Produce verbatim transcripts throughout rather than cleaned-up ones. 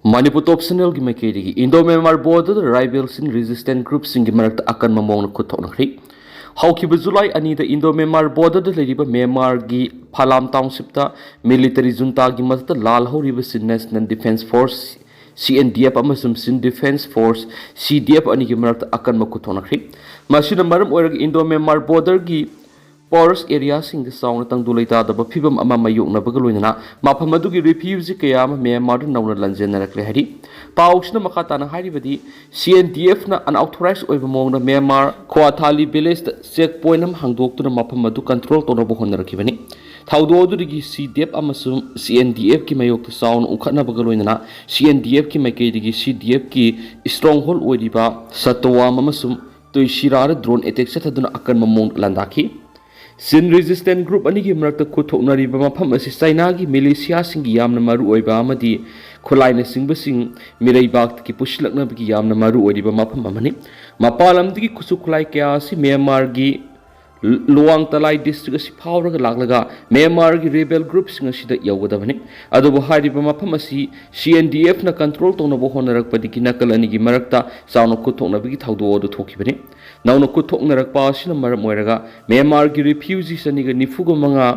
ꯃꯅꯤꯄꯨꯔ ꯇꯣꯞ ꯆꯦꯅꯦꯜꯒꯤ ꯃꯥꯏꯀꯩꯗꯒꯤ Indo Myanmar border ꯗ ꯔꯥꯏꯕꯦꯜꯁꯤꯡ ꯔꯤꯖꯤꯁꯇꯦꯟ ꯒ꯭ꯔꯨꯞꯁꯤꯡꯒꯤ ꯃꯔꯛꯇ ꯑꯀꯟꯕ ꯃꯑꯣꯡꯗ ꯈꯨꯠ ꯊꯣꯛꯅꯈ꯭ꯔꯤ꯫ ꯍꯧꯈꯤꯕ ꯖꯨꯂꯥꯏ ꯑꯅꯤꯗ Indo Myanmar border ꯗ ꯂꯩꯔꯤꯕ ꯃ꯭ꯌꯥꯟꯃꯥꯔꯒꯤ ꯐꯥꯂꯥꯝ ꯇꯥꯎꯟꯁꯤꯞꯇ ꯃꯤꯂꯤꯇꯔꯤ ꯖꯨꯟꯇꯥꯒꯤ ꯃꯊꯛꯇ ꯂꯥꯜꯍꯧꯔꯤꯕ ꯁꯤꯟ ꯅꯦꯁꯅꯦꯜ ꯗꯤꯐꯦꯟꯁ ꯐꯣꯔꯁ, ꯁꯤ ꯑꯦꯟ ꯗꯤ ꯑꯦꯐ, ꯑꯃꯁꯨꯡ ꯁꯤꯟ ꯗꯤꯐꯦꯟꯁ ꯐꯣꯔꯁ, ꯁꯤ ꯗꯤ ꯑꯦꯐ, ꯑꯅꯤꯒꯤ ꯃꯔꯛꯇ ꯑꯀꯟꯕ ꯈꯨꯠ ꯊꯣꯛꯅꯈ꯭ꯔꯤ꯫ ꯃꯁꯤꯅ ꯃꯔꯝ ꯑꯣꯏꯔꯒ Indo Myanmar border ꯒꯤ ꯄꯣꯔꯁ ꯑꯦꯔꯤꯌꯥꯁꯤꯡꯗ ꯆꯥꯎꯅ ꯇꯪꯗꯨ ꯂꯩꯇꯥꯗꯕ ꯐꯤꯚꯝ ꯑꯃ ꯃꯥꯌꯣꯛꯅꯕꯒ ꯂꯣꯏꯅꯅ ꯃꯐꯝ ꯑꯗꯨꯒꯤ ꯔꯤꯐ꯭ꯌꯨꯖꯤ ꯀꯌꯥ ꯑꯃ ꯃ꯭ꯌꯥꯟꯃꯥꯔꯗ ꯅꯧꯅ ꯂꯥꯟꯖꯦꯟꯅꯔꯛꯂꯦ ꯍꯥꯏꯔꯤ꯫ ꯄꯥꯎꯁꯤꯅ ꯃꯈꯥ ꯇꯥꯅ ꯍꯥꯏꯔꯤꯕꯗꯤ, ꯁꯤ ꯑꯦꯟ ꯗꯤ ꯑꯦꯐꯅ ꯑꯟꯑꯣꯊꯣꯔꯥꯏꯖ ꯑꯣꯏꯕ ꯃꯑꯣꯡꯗ ꯃ꯭ꯌꯥꯟꯃꯥꯔ ꯈꯣꯋꯥꯊꯥꯂꯤ ꯚꯤꯂꯦꯖꯇ ꯆꯦꯛ ꯄꯣꯏꯟꯠ ꯑꯃ ꯍꯥꯡꯗꯣꯛꯇꯨꯅ ꯃꯐꯝ ꯑꯗꯨ ꯀꯟꯇ꯭ꯔꯣꯜ ꯇꯧꯅꯕ ꯍꯣꯠꯅꯔꯛꯈꯤꯕꯅꯤ꯫ ꯊꯧꯗꯣꯛ ꯑꯗꯨꯗꯒꯤ ꯁꯤ ꯗꯤ ꯑꯦꯐ ꯑꯃꯁꯨꯡ ꯁꯤ ꯑꯦꯟ ꯗꯤ ꯑꯦꯐꯀꯤ ꯃꯥꯌꯣꯛꯇ ꯆꯥꯎꯅ ꯎꯪꯈꯠꯅꯕꯒ ꯂꯣꯏꯅꯅ ꯁꯤ ꯑꯦꯟ ꯗꯤ ꯑꯦꯐꯀꯤ ꯃꯥꯏꯀꯩꯗꯒꯤ ꯁꯤ ꯗꯤ ꯑꯦꯐꯀꯤ ꯁ꯭ꯇꯔꯣꯡꯍꯣꯜ ꯑꯣꯏꯔꯤꯕ ꯁꯇꯣꯋꯥꯝ ꯑꯃꯁꯨꯡ ꯇꯨꯏꯁꯤꯔꯥꯗ ꯗ꯭ꯔꯣꯟ ꯑꯦꯇꯦꯛ ꯆꯠꯊꯗꯨꯅ ꯑꯀꯟꯕ ꯃꯑꯣꯡꯗ ꯂꯥꯟꯗꯥꯈꯤ꯫ ꯁꯤꯟ ꯔꯦꯖꯤꯁꯇꯦꯟ ꯒ꯭ꯔꯨꯞ ꯑꯅꯤꯒꯤ ꯃꯔꯛꯇ ꯈꯨꯠ ꯊꯣꯛꯅꯔꯤꯕ ꯃꯐꯝ ꯑꯁꯤ ꯆꯥꯏꯅꯥꯒꯤ ꯃꯤꯂꯤꯁꯤꯌꯥꯁꯤꯡꯒꯤ ꯌꯥꯝꯅ ꯃꯔꯨꯑꯣꯏꯕ ꯑꯃꯗꯤ ꯈꯨꯠꯂꯥꯏꯅꯆꯤꯡꯕꯁꯤꯡ ꯃꯤꯔꯩꯕꯥꯛꯇꯒꯤ ꯄꯨꯁꯤꯜꯂꯛꯅꯕꯒꯤ ꯌꯥꯝꯅ ꯃꯔꯨꯑꯣꯏꯔꯤꯕ ꯃꯐꯝ ꯑꯃꯅꯤ꯫ ꯃꯄꯥꯟ ꯂꯝꯗꯒꯤ ꯈꯨꯠꯁꯨ ꯈꯨꯠꯂꯥꯏ ꯀꯌꯥ ꯑꯁꯤ ꯃ꯭ꯌꯥꯟꯃꯥꯔꯒꯤ ꯂꯨꯋꯥꯡ ꯇꯂꯥꯏ ꯗꯤꯁꯇ꯭ꯔꯤꯛ ꯑꯁꯤ ꯐꯥꯎꯔꯒ ꯂꯥꯛꯂꯒ ꯃ꯭ꯌꯥꯟꯃꯥꯔꯒꯤ ꯔꯦꯕꯦꯜ ꯒ꯭ꯔꯨꯞꯁꯤꯡ ꯑꯁꯤꯗ ꯌꯧꯒꯗꯕꯅꯤ꯫ ꯑꯗꯨꯕꯨ ꯍꯥꯏꯔꯤꯕ ꯃꯐꯝ ꯑꯁꯤ ꯁꯤ ꯑꯦꯟ ꯗꯤ ꯑꯦꯐꯅ ꯀꯟꯇ꯭ꯔꯣꯜ ꯇꯧꯅꯕ ꯍꯣꯠꯅꯔꯛꯄꯗꯒꯤ ꯅꯥꯀꯜ ꯑꯅꯤꯒꯤ ꯃꯔꯛꯇ ꯆꯥꯎꯅ ꯈꯨꯠ ꯊꯣꯛꯅꯕꯒꯤ ꯊꯧꯗꯣꯛ ꯑꯗꯨ ꯊꯣꯛꯈꯤꯕꯅꯤ꯫ ꯅꯧꯅ ꯈꯨꯠ ꯊꯣꯛꯅꯔꯛꯄ ꯑꯁꯤꯅ ꯃꯔꯝ ꯑꯣꯏꯔꯒ ꯃ꯭ꯌꯥꯟꯃꯥꯔꯒꯤ ꯔꯤꯐ꯭ꯌꯨꯖꯤ ꯆꯅꯤꯒ ꯅꯤꯐꯨꯒ ꯃꯉꯥ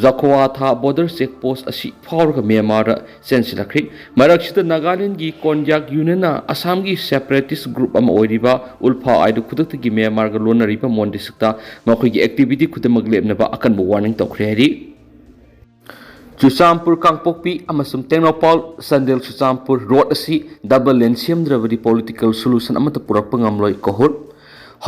ꯖꯈꯣꯋꯥꯊꯥ ꯕꯣꯔꯗꯔ ꯆꯦꯛ ꯄꯣꯁ ꯑꯁꯤ ꯐꯥꯎꯔꯒ ꯃ꯭ꯌꯥꯟꯃꯥꯔꯗ ꯆꯦꯟꯁꯤꯜꯂꯛꯈ꯭ꯔꯤ꯫ ꯃꯔꯛꯁꯤꯗ ꯅꯥꯒꯥꯂꯦꯟꯗꯒꯤ ꯀꯣꯟꯌꯥꯛ ꯌꯨꯅꯤꯌꯟꯅ ꯑꯁꯥꯝꯒꯤ ꯁꯦꯄꯔꯦꯇꯤꯁ ꯒ꯭ꯔꯨꯞ ꯑꯃ ꯑꯣꯏꯔꯤꯕ ꯎꯜꯐꯥ ꯑꯥꯏꯗꯨ ꯈꯨꯗꯛꯇꯒꯤ ꯃ꯭ꯌꯥꯟꯃꯥꯔꯒ ꯂꯣꯟꯅꯔꯤꯕ ꯃꯣꯟ ꯗꯤꯁꯇ꯭ꯔꯤꯛꯇ ꯃꯈꯣꯏꯒꯤ ꯑꯦꯛꯇꯤꯚꯤꯇꯤ ꯈꯨꯗꯤꯡꯃꯛ ꯂꯦꯞꯅꯕ ꯑꯀꯟꯕ ꯋꯥꯔꯅꯤꯡ ꯇꯧꯈ꯭ꯔꯦ ꯍꯥꯏꯔꯤ꯫ ꯆꯨꯔꯆꯥꯟꯄꯨꯔ ꯀꯥꯡꯄꯣꯛꯄꯤ ꯑꯃꯁꯨꯡ ꯇꯦꯡꯅꯧꯄꯥꯜ ꯆꯥꯟꯗꯦꯜ ꯆꯨꯔꯆꯥꯟꯄꯨꯔ ꯔꯣꯗ ꯑꯁꯤ ꯗꯕꯜ ꯂꯦꯟ ꯁꯦꯝꯗ꯭ꯔꯕꯗꯤ ꯄꯣꯂꯤꯇꯤꯀꯦꯜ ꯁꯣꯂꯨꯁꯟ ꯑꯃꯠꯇ ꯄꯨꯔꯛꯄ ꯉꯝꯂꯣꯏ, ꯀꯣꯍꯨꯔ꯫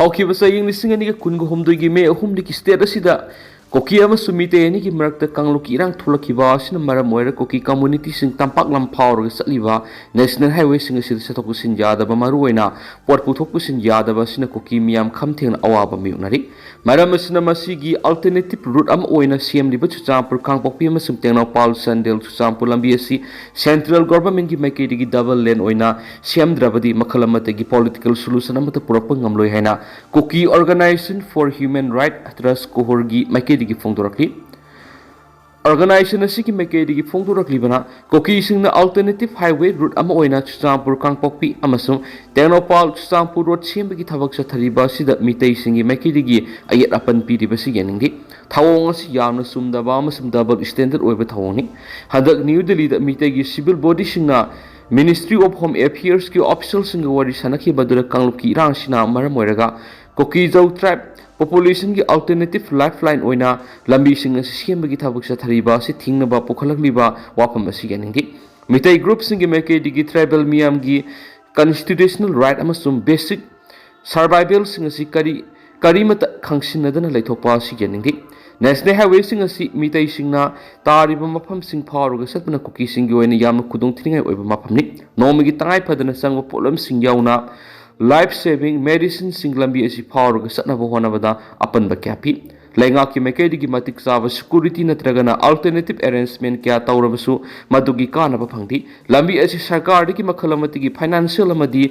ꯍꯧꯈꯤꯕ ꯆꯍꯤ ꯂꯤꯁꯤꯡ ꯑꯅꯤꯒ ꯀꯨꯟꯒ ꯍꯨꯝꯗꯣꯏꯒꯤ ꯃꯦ ꯑꯍꯨꯝꯗꯒꯤ ꯁ꯭ꯇꯦꯠ ꯑꯁꯤꯗ ꯀꯨꯀꯤ ꯑꯃꯁꯨꯡ ꯃꯤꯇꯩ ꯑꯅꯤꯒꯤ ꯃꯔꯛꯇ ꯀꯥꯡꯂꯨꯞꯀꯤ ꯏꯔꯥꯡ ꯊꯣꯛꯂꯛꯈꯤꯕ ꯑꯁꯤꯅ ꯃꯔꯝ ꯑꯣꯏꯔꯒ ꯀꯨꯀꯤ ꯀꯝꯃꯨꯅꯤꯇꯤꯁꯤꯡ ꯇꯝꯄꯥꯛ ꯂꯝ ꯐꯥꯎꯔꯒ ꯆꯠꯂꯤꯕ ꯅꯦꯁꯅꯦꯜ ꯍꯥꯏꯋꯦꯁꯤꯡ ꯑꯁꯤꯗ ꯆꯠꯊꯣꯛ ꯆꯠꯁꯤꯟ ꯌꯥꯗꯕ, ꯃꯔꯨꯑꯣꯏꯅ ꯄꯣꯠ ꯄꯨꯊꯣꯛ ꯄꯨꯁꯤꯟ ꯌꯥꯗꯕ ꯑꯁꯤꯅ ꯀꯨꯀꯤ ꯃꯤꯌꯥꯝ ꯈꯝ ꯊꯦꯡꯅ ꯑꯋꯥꯕ ꯃꯥꯌꯣꯛꯅꯔꯤ꯫ ꯃꯔꯝ ꯑꯁꯤꯅ ꯃꯁꯤꯒꯤ ꯑꯜꯇꯔꯅꯦꯇꯤꯚ ꯔꯨꯠ ꯑꯃ ꯑꯣꯏꯅ ꯁꯦꯝꯂꯤꯕ ꯆꯨꯔꯆꯥꯟꯄꯨꯔ ꯀꯥꯡꯄꯣꯛꯄꯤ ꯑꯃꯁꯨꯡ ꯇꯦꯡꯅꯧꯄꯥꯜ ꯆꯥꯟꯗꯦꯜ ꯆꯨꯔꯆꯥꯟꯄꯨꯔ ꯂꯝꯕꯤ ꯑꯁꯤ ꯁꯦꯟꯇ꯭ꯔꯦꯜ ꯒꯣꯚꯔꯟꯃꯦꯟꯠꯀꯤ ꯃꯥꯏꯀꯩꯗꯒꯤ ꯗꯕꯜ ꯂꯦꯟ ꯑꯣꯏꯅ ꯁꯦꯝꯗ꯭ꯔꯕꯗꯤ ꯃꯈꯜ ꯑꯃꯠꯇꯒꯤ ꯄꯣꯂꯤꯇꯤꯀꯦꯜ ꯁꯣꯂꯨꯁꯟ ꯑꯃꯠꯇ ꯄꯨꯔꯛꯄ ꯉꯝꯂꯣꯏ ꯍꯥꯏꯅ ꯀꯨꯀꯤ ꯑꯣꯔꯒꯅꯥꯏꯖꯦꯁꯟ ꯐꯣꯔ ꯍ꯭ꯌꯨꯃꯦꯟ ꯔꯥꯏꯠ ꯇ꯭ꯔꯁ, ꯀꯣꯍꯨꯔꯒꯤ ꯃꯥꯏꯀꯩꯗꯒꯤ ꯐꯣꯡꯗꯣꯔꯛꯂꯤ꯫ Organization ꯑꯁꯤꯒꯤ ꯃꯥꯏꯀꯩꯗꯒꯤ ꯐꯣꯡꯗꯣꯔꯛꯂꯤꯕꯅ ꯀꯨꯀꯤꯁꯤꯡꯅ alternative highway route ꯑꯃ ꯑꯣꯏꯅ ꯆꯨꯔꯆꯥꯟꯄꯨꯔ ꯀꯥꯡꯄꯣꯛꯄꯤ ꯑꯃꯁꯨꯡ ꯇꯦꯡꯅꯧꯄꯥꯜ ꯆꯨꯔꯆꯥꯟꯄꯨꯔ road ꯁꯦꯝꯕꯒꯤ ꯊꯕꯛ ꯆꯠꯊꯔꯤꯕ ꯑꯁꯤꯗ ꯃꯤꯇꯩꯁꯤꯡꯒꯤ ꯃꯥꯏꯀꯩꯗꯒꯤ ꯑꯌꯦꯠ ꯑꯄꯟ ꯄꯤꯔꯤꯕꯁꯤ ꯌꯥꯅꯤꯡꯗꯦ꯫ ꯊꯧꯑꯣꯡ ꯑꯁꯤ ꯌꯥꯝꯅ ꯆꯨꯝꯗꯕ ꯑꯃꯁꯨꯡ double standard ꯑꯣꯏꯕ ꯊꯧꯑꯣꯡꯅꯤ꯫ ꯍꯟꯗꯛ ꯅ꯭ꯌꯨ ꯗꯤꯜꯂꯤꯗ ꯃꯤꯇꯩꯒꯤ civil bodyꯁꯤꯡꯅ Ministry of Home Affairsꯀꯤ officialꯁꯤꯡꯒ ꯋꯥꯔꯤ ꯁꯥꯟꯅꯈꯤꯕ ꯑꯗꯨꯗ ꯀꯥꯡꯂꯨꯞꯀꯤ ꯏꯔꯥꯡꯁꯤꯅ ꯃꯔꯝ ꯑꯣꯏꯔꯒ ꯀꯨꯀꯤꯖꯧ tribe populationꯒꯤ alternative lifeline ꯑꯣꯏꯅ ꯂꯝꯕꯤꯁꯤꯡ ꯑꯁꯤ ꯁꯦꯝꯕꯒꯤ ꯊꯕꯛ ꯆꯠꯊꯔꯤꯕ ꯑꯁꯤ ꯊꯤꯡꯅꯕ ꯄꯨꯈꯠꯂꯛꯂꯤꯕ ꯋꯥꯐꯝ ꯑꯁꯤ ꯌꯥꯅꯤꯡꯗꯦ꯫ ꯃꯤꯇꯩ groupꯁꯤꯡꯒꯤ ꯃꯥꯏꯀꯩꯗꯒꯤ tribal ꯃꯤꯌꯥꯝꯒꯤ constitutional right ꯑꯃꯁꯨꯡ basic survivalꯁꯤꯡ ꯑꯁꯤ ꯀꯔꯤ ꯀꯔꯤꯃꯠꯇ ꯈꯪꯁꯤꯟꯅꯗꯅ ꯂꯩꯊꯣꯛꯄ ꯑꯁꯤ ꯌꯥꯅꯤꯡꯗꯦ꯫ National highwayꯁꯤꯡ ꯑꯁꯤ ꯃꯤꯇꯩꯁꯤꯡꯅ ꯇꯥꯔꯤꯕ ꯃꯐꯝꯁꯤꯡ ꯐꯥꯎꯔꯒ ꯆꯠꯄꯅ ꯀꯨꯀꯤꯁꯤꯡꯒꯤ ꯑꯣꯏꯅ ꯌꯥꯝꯅ ꯈꯨꯗꯣꯡ ꯊꯤꯅꯤꯡꯉꯥꯏ ꯑꯣꯏꯕ ꯃꯐꯝꯅꯤ꯫ ꯅꯣꯡꯃꯒꯤ ꯇꯉꯥꯏ ꯐꯗꯅ ꯆꯪꯕ ꯄꯣꯠꯂꯝꯁꯤꯡ ꯌꯥꯎꯅ life saving medicineꯁꯤꯡ ꯂꯝꯕꯤ ꯑꯁꯤ ꯐꯥꯎꯔꯒ ꯆꯠꯅꯕ ꯍꯣꯠꯅꯕꯗ ꯑꯄꯟꯕ ꯀꯌꯥ ꯄꯤ꯫ ꯂꯩꯉꯥꯛꯀꯤ ꯃꯥꯏꯀꯩꯗꯒꯤ ꯃꯇꯤꯛ ꯆꯥꯕ security ꯅꯠꯇ꯭ꯔꯒꯅ alternative arrangement ꯀꯌꯥ ꯇꯧꯔꯕꯁꯨ ꯃꯗꯨꯒꯤ ꯀꯥꯟꯅꯕ ꯐꯪꯗꯦ꯫ ꯂꯝꯕꯤ ꯑꯁꯤ ꯁꯔꯀꯥꯔꯗꯒꯤ ꯃꯈꯜ ꯑꯃꯠꯇꯒꯤ financial ꯑꯃꯗꯤ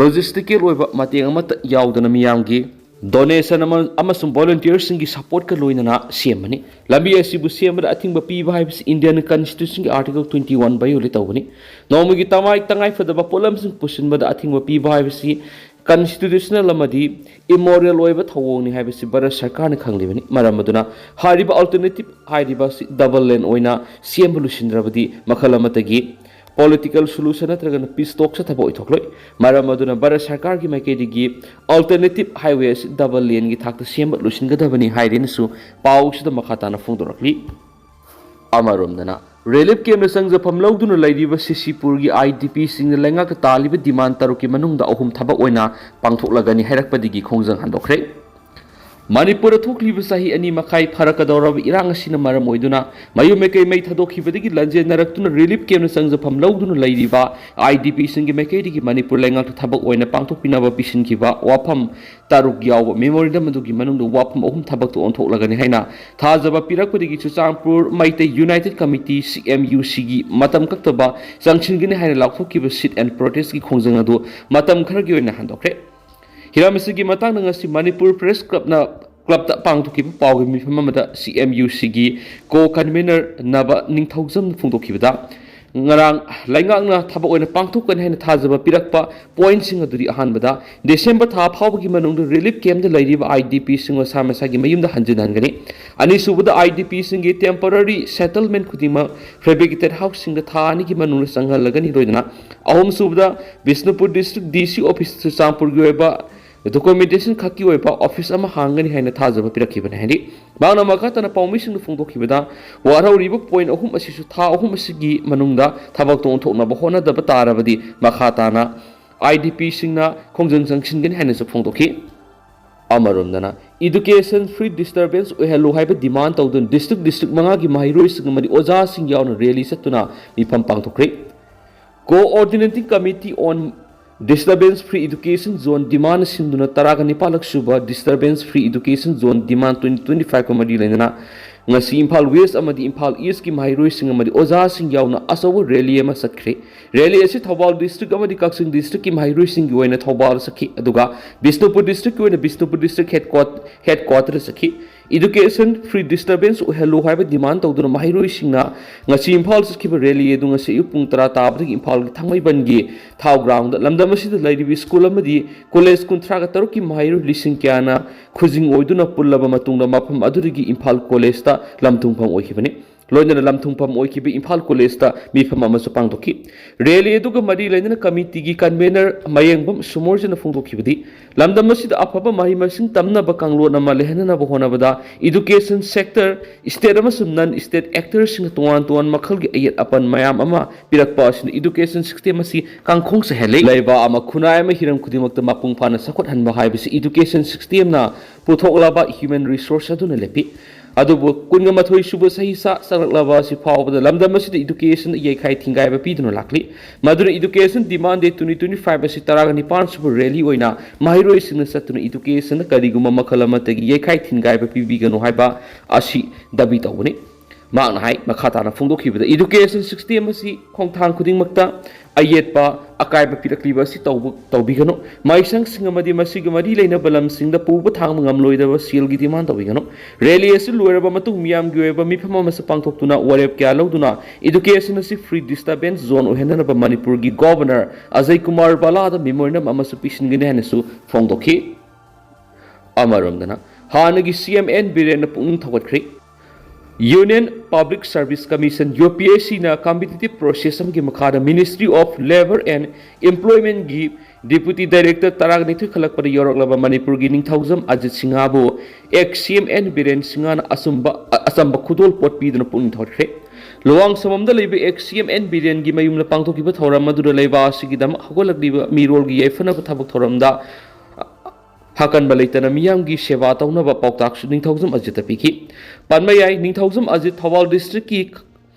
logistical ꯑꯣꯏꯕ ꯃꯇꯦꯡ ꯑꯃꯠꯇ ꯌꯥꯎꯗꯅ ꯃꯤꯌꯥꯝꯒꯤ donation ꯑꯃ-, ꯑꯃꯁꯨꯡ volunteerꯁꯤꯡꯒꯤ supportꯀ ꯂꯣꯏꯅꯅ ꯁꯦꯝꯕꯅꯤ꯫ ꯂꯝꯕꯤ ꯑꯁꯤꯕꯨ ꯁꯦꯝꯕꯗ ꯑꯊꯤꯡꯕ ꯄꯤꯕ ꯍꯥꯏꯕꯁꯤ Indian Constitutionꯒꯤ Article twenty one violate ꯇꯧꯕꯅꯤ꯫ ꯅꯣꯡꯃꯒꯤ ꯇꯉꯥꯏ-, ꯇꯉꯥꯏꯐꯗꯕ ꯄꯣꯠꯂꯝꯁꯤꯡ ꯄꯨꯁꯤꯟꯕꯗ ꯑꯊꯤꯡꯕ ꯄꯤꯕ ꯍꯥꯏꯕꯁꯤ constitutional ꯑꯃꯗꯤ immoral ꯑꯣꯏꯕ ꯊꯧꯑꯣꯡꯅꯤ ꯍꯥꯏꯕꯁꯤ ꯚꯥꯔꯠ ꯁꯔꯀꯥꯔꯅ ꯈꯪꯂꯤꯕꯅꯤ꯫ ꯃꯔꯝ ꯑꯗꯨꯅ ꯍꯥꯏꯔꯤꯕ alternative highway ꯑꯁꯤ double lane ꯑꯣꯏꯅ ꯁꯦꯝꯕ ꯂꯣꯏꯁꯤꯟꯗ꯭ꯔꯕꯗꯤ ꯃꯈꯜ ꯑꯃꯠꯇꯒꯤ political solution ꯅꯠꯇ꯭ꯔꯒꯅ peace talk ꯆꯠꯊꯕ ꯑꯣꯏꯊꯣꯛꯂꯣꯏ꯫ ꯃꯔꯝ ꯑꯗꯨꯅ ꯚꯥꯔꯠ ꯁꯔꯀꯥꯔꯒꯤ ꯃꯥꯏꯀꯩꯗꯒꯤ alternative highway ꯑꯁꯤ double laneꯒꯤ ꯊꯥꯛꯇ ꯁꯦꯝꯕ ꯂꯣꯏꯁꯤꯟꯒꯗꯕꯅꯤ ꯍꯥꯏꯔꯦꯅꯁꯨ ꯄꯥꯎꯁꯤꯗ ꯃꯈꯥ ꯇꯥꯅ ꯐꯣꯡꯗꯣꯔꯛꯂꯤ꯫ ꯑꯃꯔꯣꯝꯗꯅ, relief campꯇ ꯆꯪꯖꯐꯝ ꯂꯧꯗꯨꯅ ꯂꯩꯔꯤꯕ ꯁꯤꯁꯤꯄꯨꯔꯒꯤ IDPꯁꯤꯡꯅ ꯂꯩꯉꯥꯛꯇ ꯇꯥꯜꯂꯤꯕ demand ꯇꯔꯨꯛꯀꯤ ꯃꯅꯨꯡꯗ ꯑꯍꯨꯝ ꯊꯕꯛ ꯑꯣꯏꯅ ꯄꯥꯡꯊꯣꯛꯂꯒꯅꯤ ꯍꯥꯏꯔꯛꯄꯗꯒꯤ ꯈꯣꯡꯖꯪ ꯍꯟꯗꯣꯛꯈ꯭ꯔꯦ꯫ ꯃꯅꯤꯄꯨꯔꯗ ꯊꯣꯛꯂꯤꯕ ꯆꯍꯤ ꯑꯅꯤ ꯃꯈꯥꯏ ꯐꯥꯔꯛꯀꯗꯧꯔꯕ ꯏꯔꯥꯡ ꯑꯁꯤꯅ ꯃꯔꯝ ꯑꯣꯏꯗꯨꯅ ꯃꯌꯨꯝ ꯃꯀꯩ ꯃꯩ ꯊꯥꯗꯣꯛꯈꯤꯕꯗꯒꯤ ꯂꯟꯖꯦꯟꯅꯔꯛꯇꯨꯅ relief campꯇ ꯆꯪꯖꯐꯝ ꯂꯧꯗꯨꯅ ꯂꯩꯔꯤꯕ IDPꯁꯤꯡꯒꯤ ꯃꯥꯏꯀꯩꯗꯒꯤ ꯃꯅꯤꯄꯨꯔ ꯂꯩꯉꯥꯛꯇ ꯊꯕꯛ ꯑꯣꯏꯅ ꯄꯥꯡꯊꯣꯛꯄꯤꯅꯕ ꯄꯤꯁꯤꯟꯈꯤꯕ ꯋꯥꯐꯝ ꯇꯔꯨꯛ ꯌꯥꯎꯕ memorandum ꯑꯗꯨꯒꯤ ꯃꯅꯨꯡꯗ ꯋꯥꯐꯝ ꯑꯍꯨꯝ ꯊꯕꯛꯇ ꯑꯣꯟꯊꯣꯛꯂꯒꯅꯤ ꯍꯥꯏꯅ ꯊꯥꯖꯕ ꯄꯤꯔꯛꯄꯗꯒꯤ ꯆꯨꯔꯆꯥꯟꯄꯨꯔ ꯃꯩꯇꯩ United Committee, CMUCꯒꯤ ꯃꯇꯝ ꯀꯛꯇꯕ ꯆꯪꯁꯤꯟꯒꯅꯤ ꯍꯥꯏꯅ ꯂꯥꯎꯊꯣꯛꯈꯤꯕ sit and protestꯀꯤ ꯈꯣꯡꯖꯪ ꯑꯗꯨ ꯃꯇꯝ ꯈꯔꯒꯤ ꯑꯣꯏꯅ ꯍꯟꯗꯣꯛꯈ꯭ꯔꯦ꯫ ꯍꯤꯔꯝ ꯑꯁꯤꯒꯤ ꯃꯇꯥꯡꯗ ꯉꯁꯤ ꯃꯅꯤꯄꯨꯔ Press Clubꯅ ꯀ꯭ꯂꯕꯇ ꯄꯥꯡꯊꯣꯛꯈꯤꯕ ꯄꯥꯎꯒꯤ ꯃꯤꯐꯝ ꯑꯃꯗ ꯁꯤ ꯑꯦꯝ ꯌꯨ ꯁꯤꯒꯤ ꯀꯣ ꯀꯟꯚꯤꯅꯔ ꯅꯕ ꯅꯤꯡꯊꯧꯖꯝꯅ ꯐꯣꯡꯗꯣꯛꯈꯤꯕꯗ, ꯉꯔꯥꯡ ꯂꯩꯉꯥꯛꯅ ꯊꯕꯛ ꯑꯣꯏꯅ ꯄꯥꯡꯊꯣꯛꯀꯅꯤ ꯍꯥꯏꯅ ꯊꯥꯖꯕ ꯄꯤꯔꯛꯄ ꯄꯣꯏꯟꯠꯁꯤꯡ ꯑꯗꯨꯗꯤ: ꯑꯍꯥꯟꯕꯗ, ꯗꯤꯁꯦꯝꯕꯔ ꯊꯥ ꯐꯥꯎꯕꯒꯤ ꯃꯅꯨꯡꯗ ꯔꯤꯂꯤꯐ ꯀꯦꯝꯞꯇ ꯂꯩꯔꯤꯕ ꯑꯥꯏ ꯗꯤ ꯄꯤꯁꯤꯡ ꯃꯁꯥ ꯃꯁꯥꯒꯤ ꯃꯌꯨꯝꯗ ꯍꯟꯖꯤꯟꯍꯟꯒꯅꯤ꯫ ꯑꯅꯤꯁꯨꯕꯗ, ꯑꯥꯏ ꯗꯤ ꯄꯤꯁꯤꯡꯒꯤ ꯇꯦꯝꯄꯔꯔꯤ ꯁꯦꯇꯜꯃꯦꯟꯠ ꯈꯨꯗꯤꯡꯃꯛ ꯐꯦꯕ꯭ꯔꯤꯀꯦꯇꯦꯗ ꯍꯥꯎꯁꯁꯤꯡꯗ ꯊꯥ ꯑꯅꯤꯒꯤ ꯃꯅꯨꯡꯗ ꯆꯪꯍꯜꯂꯒꯅꯤ꯫ ꯂꯣꯏꯅꯅ ꯑꯍꯨꯝꯁꯨꯕꯗ, ꯕꯤꯁꯅꯨꯄꯨꯔ ꯗꯤꯁꯇ꯭ꯔꯤꯛ ꯗꯤ ꯁꯤ ꯑꯣꯐꯤꯁ ꯆꯨꯔꯆꯥꯟꯄꯨꯔꯒꯤ ꯑꯣꯏꯕ ꯗꯣꯀꯨꯃꯦꯟꯇꯦꯁꯟ ꯈꯛꯀꯤ ꯑꯣꯏꯕ ꯑꯣꯐꯤꯁ ꯑꯃ ꯍꯥꯡꯒꯅꯤ ꯍꯥꯏꯅ ꯊꯥꯖꯕ ꯄꯤꯔꯛꯈꯤꯕꯅꯤ ꯍꯥꯏꯔꯤ꯫ ꯃꯍꯥꯛꯅ ꯃꯈꯥ ꯇꯥꯅ ꯄꯥꯎꯃꯤꯁꯤꯡꯗ ꯐꯣꯡꯗꯣꯛꯈꯤꯕꯗ, ꯋꯥꯔꯍꯧꯔꯤꯕ ꯄꯣꯏꯟꯠ ꯑꯍꯨꯝ ꯑꯁꯤꯁꯨ ꯊꯥ ꯑꯍꯨꯝ ꯑꯁꯤꯒꯤ ꯃꯅꯨꯡꯗ ꯊꯕꯛꯇ ꯑꯣꯟꯊꯣꯛꯅꯕ ꯍꯣꯠꯅꯗꯕ ꯇꯥꯔꯕꯗꯤ, ꯃꯈꯥ ꯇꯥꯅ ꯑꯥꯏ ꯗꯤ ꯄꯤꯁꯤꯡꯅ ꯈꯣꯡꯖꯪ ꯆꯪꯁꯤꯟꯒꯅꯤ ꯍꯥꯏꯅꯁꯨ ꯐꯣꯡꯗꯣꯛꯈꯤ꯫ ꯑꯃꯔꯣꯝꯗꯅ, ꯏꯗꯨꯀꯦꯁꯟ ꯐ꯭ꯔꯤ ꯗꯤꯁꯇꯔꯕꯦꯟꯁ ꯑꯣꯏꯍꯜꯂꯨ ꯍꯥꯏꯕ ꯗꯤꯃꯥꯟ ꯇꯧꯗꯨꯅ ꯗꯤꯁꯇ꯭ꯔꯤꯛ ꯗꯤꯁꯇ꯭ꯔꯤꯛ ꯃꯉꯥꯒꯤ ꯃꯍꯩꯔꯣꯏꯁꯤꯡ ꯑꯃꯗꯤ ꯑꯣꯖꯥꯁꯤꯡ ꯌꯥꯎꯅ ꯔꯦꯂꯤ ꯆꯠꯇꯨꯅ ꯃꯤꯐꯝ ꯄꯥꯡꯊꯣꯛꯈ꯭ꯔꯦ꯫ Coordinating Committee on Disturbance Free Education Zone demand ꯁꯤꯟꯗꯨꯅ ꯇꯔꯥꯒ ꯅꯤꯄꯥꯜꯂꯛ ꯁꯨꯕ Disturbance Free Education Zone demand twenty twenty five ꯀ ꯃꯔꯤ ꯂꯩꯅꯅ ꯉꯁꯤ ꯏꯝꯐꯥꯜ ꯋꯦꯁ ꯑꯃꯗꯤ ꯏꯝꯐꯥꯜ ꯏꯁꯀꯤ ꯃꯍꯩꯔꯣꯏꯁꯤꯡ ꯑꯃꯗꯤ ꯑꯣꯖꯥꯁꯤꯡ ꯌꯥꯎꯅ ꯑꯆꯧꯕ ꯔꯦꯂꯤ ꯑꯃ ꯆꯠꯈ꯭ꯔꯦ꯫ ꯔꯦꯂꯤ ꯑꯁꯤ ꯊꯧꯕꯥꯜ ꯗꯤꯁꯇ꯭ꯔꯤꯛ ꯑꯃꯗꯤ ꯀꯛꯆꯤꯡ ꯗꯤꯁꯇ꯭ꯔꯤꯛꯀꯤ ꯃꯍꯩꯔꯣꯏꯁꯤꯡꯒꯤ ꯑꯣꯏꯅ ꯊꯧꯕꯥꯜ ꯆꯠꯈꯤ, ꯑꯗꯨꯒ ꯕꯤꯁꯅꯨꯄꯨꯔ ꯗꯤꯁꯇ꯭ꯔꯤꯛꯀꯤ ꯑꯣꯏꯅ ꯕꯤꯁꯅꯨꯄꯨꯔ ꯗꯤꯁꯇ꯭ꯔꯤꯛ ꯍꯦꯗꯀ꯭ꯋꯥꯠ-, ꯍꯦꯗꯀ꯭ꯋꯥꯇꯔ ꯆꯠꯈꯤ꯫ ꯏꯗꯨꯀꯦꯁꯟ ꯐ꯭ꯔꯤ ꯗꯤꯁꯇꯔꯕꯦꯟꯁ ꯑꯣꯏꯍꯜꯂꯨ ꯍꯥꯏꯕ ꯗꯤꯃꯥꯟ ꯇꯧꯗꯨꯅ ꯃꯍꯩꯔꯣꯏꯁꯤꯡꯅ ꯉꯁꯤ ꯏꯝꯐꯥꯜ ꯆꯠꯈꯤꯕ ꯔꯦꯂꯤ ꯑꯗꯨ ꯉꯁꯤ ꯑꯌꯨꯛ ꯄꯨꯡ ꯇꯔꯥ ꯇꯥꯕꯗꯒꯤ ꯏꯝꯐꯥꯜꯒꯤ ꯊꯥꯡꯃꯩꯕꯟꯒꯤ ꯊꯥꯎ ꯒ꯭ꯔꯥꯎꯟꯗ, ꯂꯝꯗꯝ ꯑꯁꯤꯗ ꯂꯩꯔꯤꯕ ꯁ꯭ꯀꯨꯜ ꯑꯃꯗꯤ ꯀꯣꯂꯦꯖ ꯀꯨꯟꯊ꯭ꯔꯥꯒ ꯇꯔꯨꯛꯀꯤ ꯃꯍꯩꯔꯣꯏ ꯂꯤꯁꯤꯡ ꯀꯌꯥꯅ ꯈꯨꯖꯤꯡ ꯑꯣꯏꯗꯨꯅ ꯄꯨꯜꯂꯕ ꯃꯇꯨꯡꯗ ꯃꯐꯝ ꯑꯗꯨꯗꯒꯤ ꯏꯝꯐꯥꯜ ꯀꯣꯂꯦꯖꯇ ꯂꯝꯊꯨꯡꯐꯝ ꯑꯣꯏꯈꯤꯕꯅꯤ꯫ ꯂꯣꯏꯅꯅ ꯂꯝꯊꯨꯡꯐꯝ ꯑꯣꯏꯈꯤꯕ ꯏꯝꯐꯥꯜ ꯀꯣꯂꯦꯖꯇ ꯃꯤꯐꯝ ꯑꯃꯁꯨ ꯄꯥꯡꯊꯣꯛꯈꯤ꯫ ꯔꯦꯂꯤ ꯑꯗꯨꯒ ꯃꯔꯤ ꯂꯩꯅꯅ ꯀꯃꯤꯇꯤꯒꯤ ꯀꯟꯚꯦꯅꯔ ꯃꯌꯦꯡꯕꯝ ꯁꯨꯃꯣꯔꯖꯅ ꯐꯣꯡꯗꯣꯛꯈꯤꯕꯗꯤ, ꯂꯝꯗꯝ ꯑꯁꯤꯗ ꯑꯐꯕ ꯃꯍꯩ ꯃꯁꯤꯡ ꯇꯝꯅꯕ ꯀꯥꯡꯂꯣꯟ ꯑꯃ ꯂꯩꯍꯟꯅꯕ ꯍꯣꯠꯅꯕꯗ ꯏꯗꯨꯀꯦꯁꯟ ꯁꯦꯛꯇꯔ, ꯁ꯭ꯇꯦꯠ ꯑꯃꯁꯨꯡ ꯅꯟ ꯁ꯭ꯇꯦꯠ ꯑꯦꯛꯇꯔꯁꯤꯡꯅ ꯇꯣꯉꯥꯟ ꯇꯣꯉꯥꯟꯕ ꯃꯈꯜꯒꯤ ꯑꯌꯦꯠ ꯑꯄꯟ ꯃꯌꯥꯝ ꯑꯃ ꯄꯤꯔꯛꯄ ꯑꯁꯤꯅ ꯏꯗꯨꯀꯦꯁꯟ ꯁꯤꯁꯇꯦꯝ ꯑꯁꯤ ꯀꯥꯡꯈꯣꯡ ꯆꯥꯏꯍꯜꯂꯤ꯫ ꯂꯩꯕꯥꯛ ꯑꯃ, ꯈꯨꯟꯅꯥꯏ ꯑꯃ ꯍꯤꯔꯝ ꯈꯨꯗꯤꯡꯃꯛꯇ ꯃꯄꯨꯡ ꯐꯥꯅ ꯆꯥꯎꯈꯠꯍꯟꯕ ꯍꯥꯏꯕꯁꯤ ꯏꯗꯨꯀꯦꯁꯟ ꯁꯤꯁꯇꯦꯝꯅ ꯄꯨꯊꯣꯛꯂꯕ ꯍ꯭ꯌꯨꯃꯦꯟ ꯔꯤꯁꯣꯔꯁ ꯑꯗꯨꯅ ꯂꯦꯞꯄꯤ꯫ ꯑꯗꯨꯕꯨ ꯀꯨꯟꯒ ꯃꯥꯊꯣꯏ ꯁꯨꯕ ꯆꯍꯤꯆꯥ ꯆꯪꯂꯛꯂꯕ ꯑꯁꯤ ꯐꯥꯎꯕꯗ ꯂꯝꯗꯝ ꯑꯁꯤꯗ ꯏꯗꯨꯀꯦꯁꯟꯗ ꯌꯩꯈꯥꯏ ꯊꯤꯡꯒꯥꯏꯕ ꯄꯤꯗꯨꯅ ꯂꯥꯛꯂꯤ꯫ ꯃꯗꯨꯅ ꯏꯗꯨꯀꯦꯁꯟ ꯗꯤꯃꯥꯟ ꯗꯦ ꯇ꯭ꯋꯦꯟꯇꯤ ꯇ꯭ꯋꯦꯟꯇꯤ ꯐꯥꯏꯚ ꯑꯁꯤ ꯇꯔꯥꯒ ꯅꯤꯄꯥꯟ ꯁꯨꯕ ꯔꯦꯂꯤ ꯑꯣꯏꯅ ꯃꯍꯩꯔꯣꯏꯁꯤꯡꯅ ꯆꯠꯇꯨꯅ ꯏꯗꯨꯀꯦꯁꯟꯗ ꯀꯔꯤꯒꯨꯝꯕ ꯃꯈꯜ ꯑꯃꯠꯇꯒꯤ ꯌꯩꯈꯥꯏ ꯊꯤꯡꯒꯥꯏꯕ ꯄꯤꯕꯤꯒꯅꯨ ꯍꯥꯏꯕ ꯑꯁꯤ ꯗꯥꯕꯤ ꯇꯧꯕꯅꯤ꯫ ꯃꯍꯥꯛꯅ ꯍꯥꯏ, ꯃꯈꯥ ꯇꯥꯅ ꯐꯣꯡꯗꯣꯛꯈꯤꯕꯗ, education system ꯑꯁꯤ ꯈꯣꯡꯊꯥꯡ ꯈꯨꯗꯤꯡꯃꯛꯇ ꯑꯌꯦꯠꯄ ꯑꯀꯥꯏꯕ ꯄꯤꯔꯛꯂꯤꯕ ꯑꯁꯤ ꯇꯧꯕ ꯇꯧꯕꯤꯒꯅꯨ꯫ ꯃꯍꯩꯁꯪꯁꯤꯡ ꯑꯃꯗꯤ ꯃꯁꯤꯒ ꯃꯔꯤ ꯂꯩꯅꯕ ꯂꯝꯁꯤꯡꯗ ꯄꯨꯕ ꯊꯥꯡꯕ ꯉꯝꯂꯣꯏꯗꯕ ꯁꯦꯜꯒꯤ demand ꯇꯧꯕꯤꯒꯅꯨ꯫ ꯔꯦꯂꯤ ꯑꯁꯤ ꯂꯣꯏꯔꯕ ꯃꯇꯨꯡ ꯃꯤꯌꯥꯝꯒꯤ ꯑꯣꯏꯕ ꯃꯤꯐꯝ ꯑꯃꯁꯨ ꯄꯥꯡꯊꯣꯛꯇꯨꯅ ꯋꯥꯔꯦꯞ ꯀꯌꯥ ꯂꯧꯗꯨꯅ education ꯑꯁꯤ free disturbance zone ꯑꯣꯏꯍꯟꯅꯅꯕ ꯃꯅꯤꯄꯨꯔꯒꯤ Governor ꯑꯖꯌ ꯀꯨꯃꯥꯔ ꯚꯜꯂꯥꯗ memorandum ꯑꯃꯁꯨ ꯄꯤꯁꯤꯟꯒꯅꯤ ꯍꯥꯏꯅꯁꯨ ꯐꯣꯡꯗꯣꯛꯈꯤ꯫ ꯑꯃꯔꯣꯝꯗꯅ, ꯍꯥꯟꯅꯒꯤ C M N ꯕꯤꯔꯦꯟꯅ ꯄꯨꯛꯅꯤꯡ ꯊꯧꯒꯠꯈ꯭ꯔꯦ꯫ Union Public Service Commission, U P S C ꯅ competitive process ꯑꯃꯒꯤ ꯃꯈꯥꯗ Ministry of Labour and Employment ꯒꯤ Deputy Director ꯇꯔꯥꯅꯤꯊꯣꯏ ꯈꯜꯂꯛꯄꯗ ꯌꯥꯎꯔꯛꯂꯕ ꯃꯅꯤꯄꯨꯔꯒꯤ ꯅꯤꯡꯊꯧꯖꯝ Ajit ꯁꯤꯡꯍꯕꯨ ex C M N Biren ꯁꯤꯡꯍꯅ ꯑꯆꯨꯝꯕ, ꯑ-, ꯑꯆꯝꯕ ꯈꯨꯗꯣꯜꯄꯣꯠ ꯄꯤꯗꯨꯅ ꯄꯨꯛꯅꯤꯡ ꯊꯧꯒꯠꯈ꯭ꯔꯦ꯫ ꯂꯨꯋꯥꯡꯁꯝꯕꯝꯗ ꯂꯩꯕ ex C M N ꯕꯤꯔꯦꯟꯒꯤ ꯃꯌꯨꯝꯗ ꯄꯥꯡꯊꯣꯛꯈꯤꯕ ꯊꯧꯔꯝ ꯑꯗꯨꯗ ꯂꯩꯕꯥꯛ ꯑꯁꯤꯒꯤꯗꯃꯛ ꯍꯧꯒꯠꯂꯛꯂꯤꯕ ꯃꯤꯔꯣꯜꯒꯤ ꯌꯥꯏꯐꯅꯕ ꯊꯕꯛ ꯊꯧꯔꯝꯗ ꯍꯥꯀꯟꯕ ꯂꯩꯇꯅ ꯃꯤꯌꯥꯝꯒꯤ ꯁꯦꯕꯥ ꯇꯧꯅꯕ ꯄꯥꯎꯇꯥꯛꯁꯨ ꯅꯤꯡꯊꯧꯖꯝ ꯑꯖꯤꯠꯇ ꯄꯤꯈꯤ꯫ ꯄꯟꯕ ꯌꯥꯏ, ꯅꯤꯡꯊꯧꯖꯝ ꯑꯖꯤꯠ ꯊꯧꯕꯥꯜ district ꯀꯤ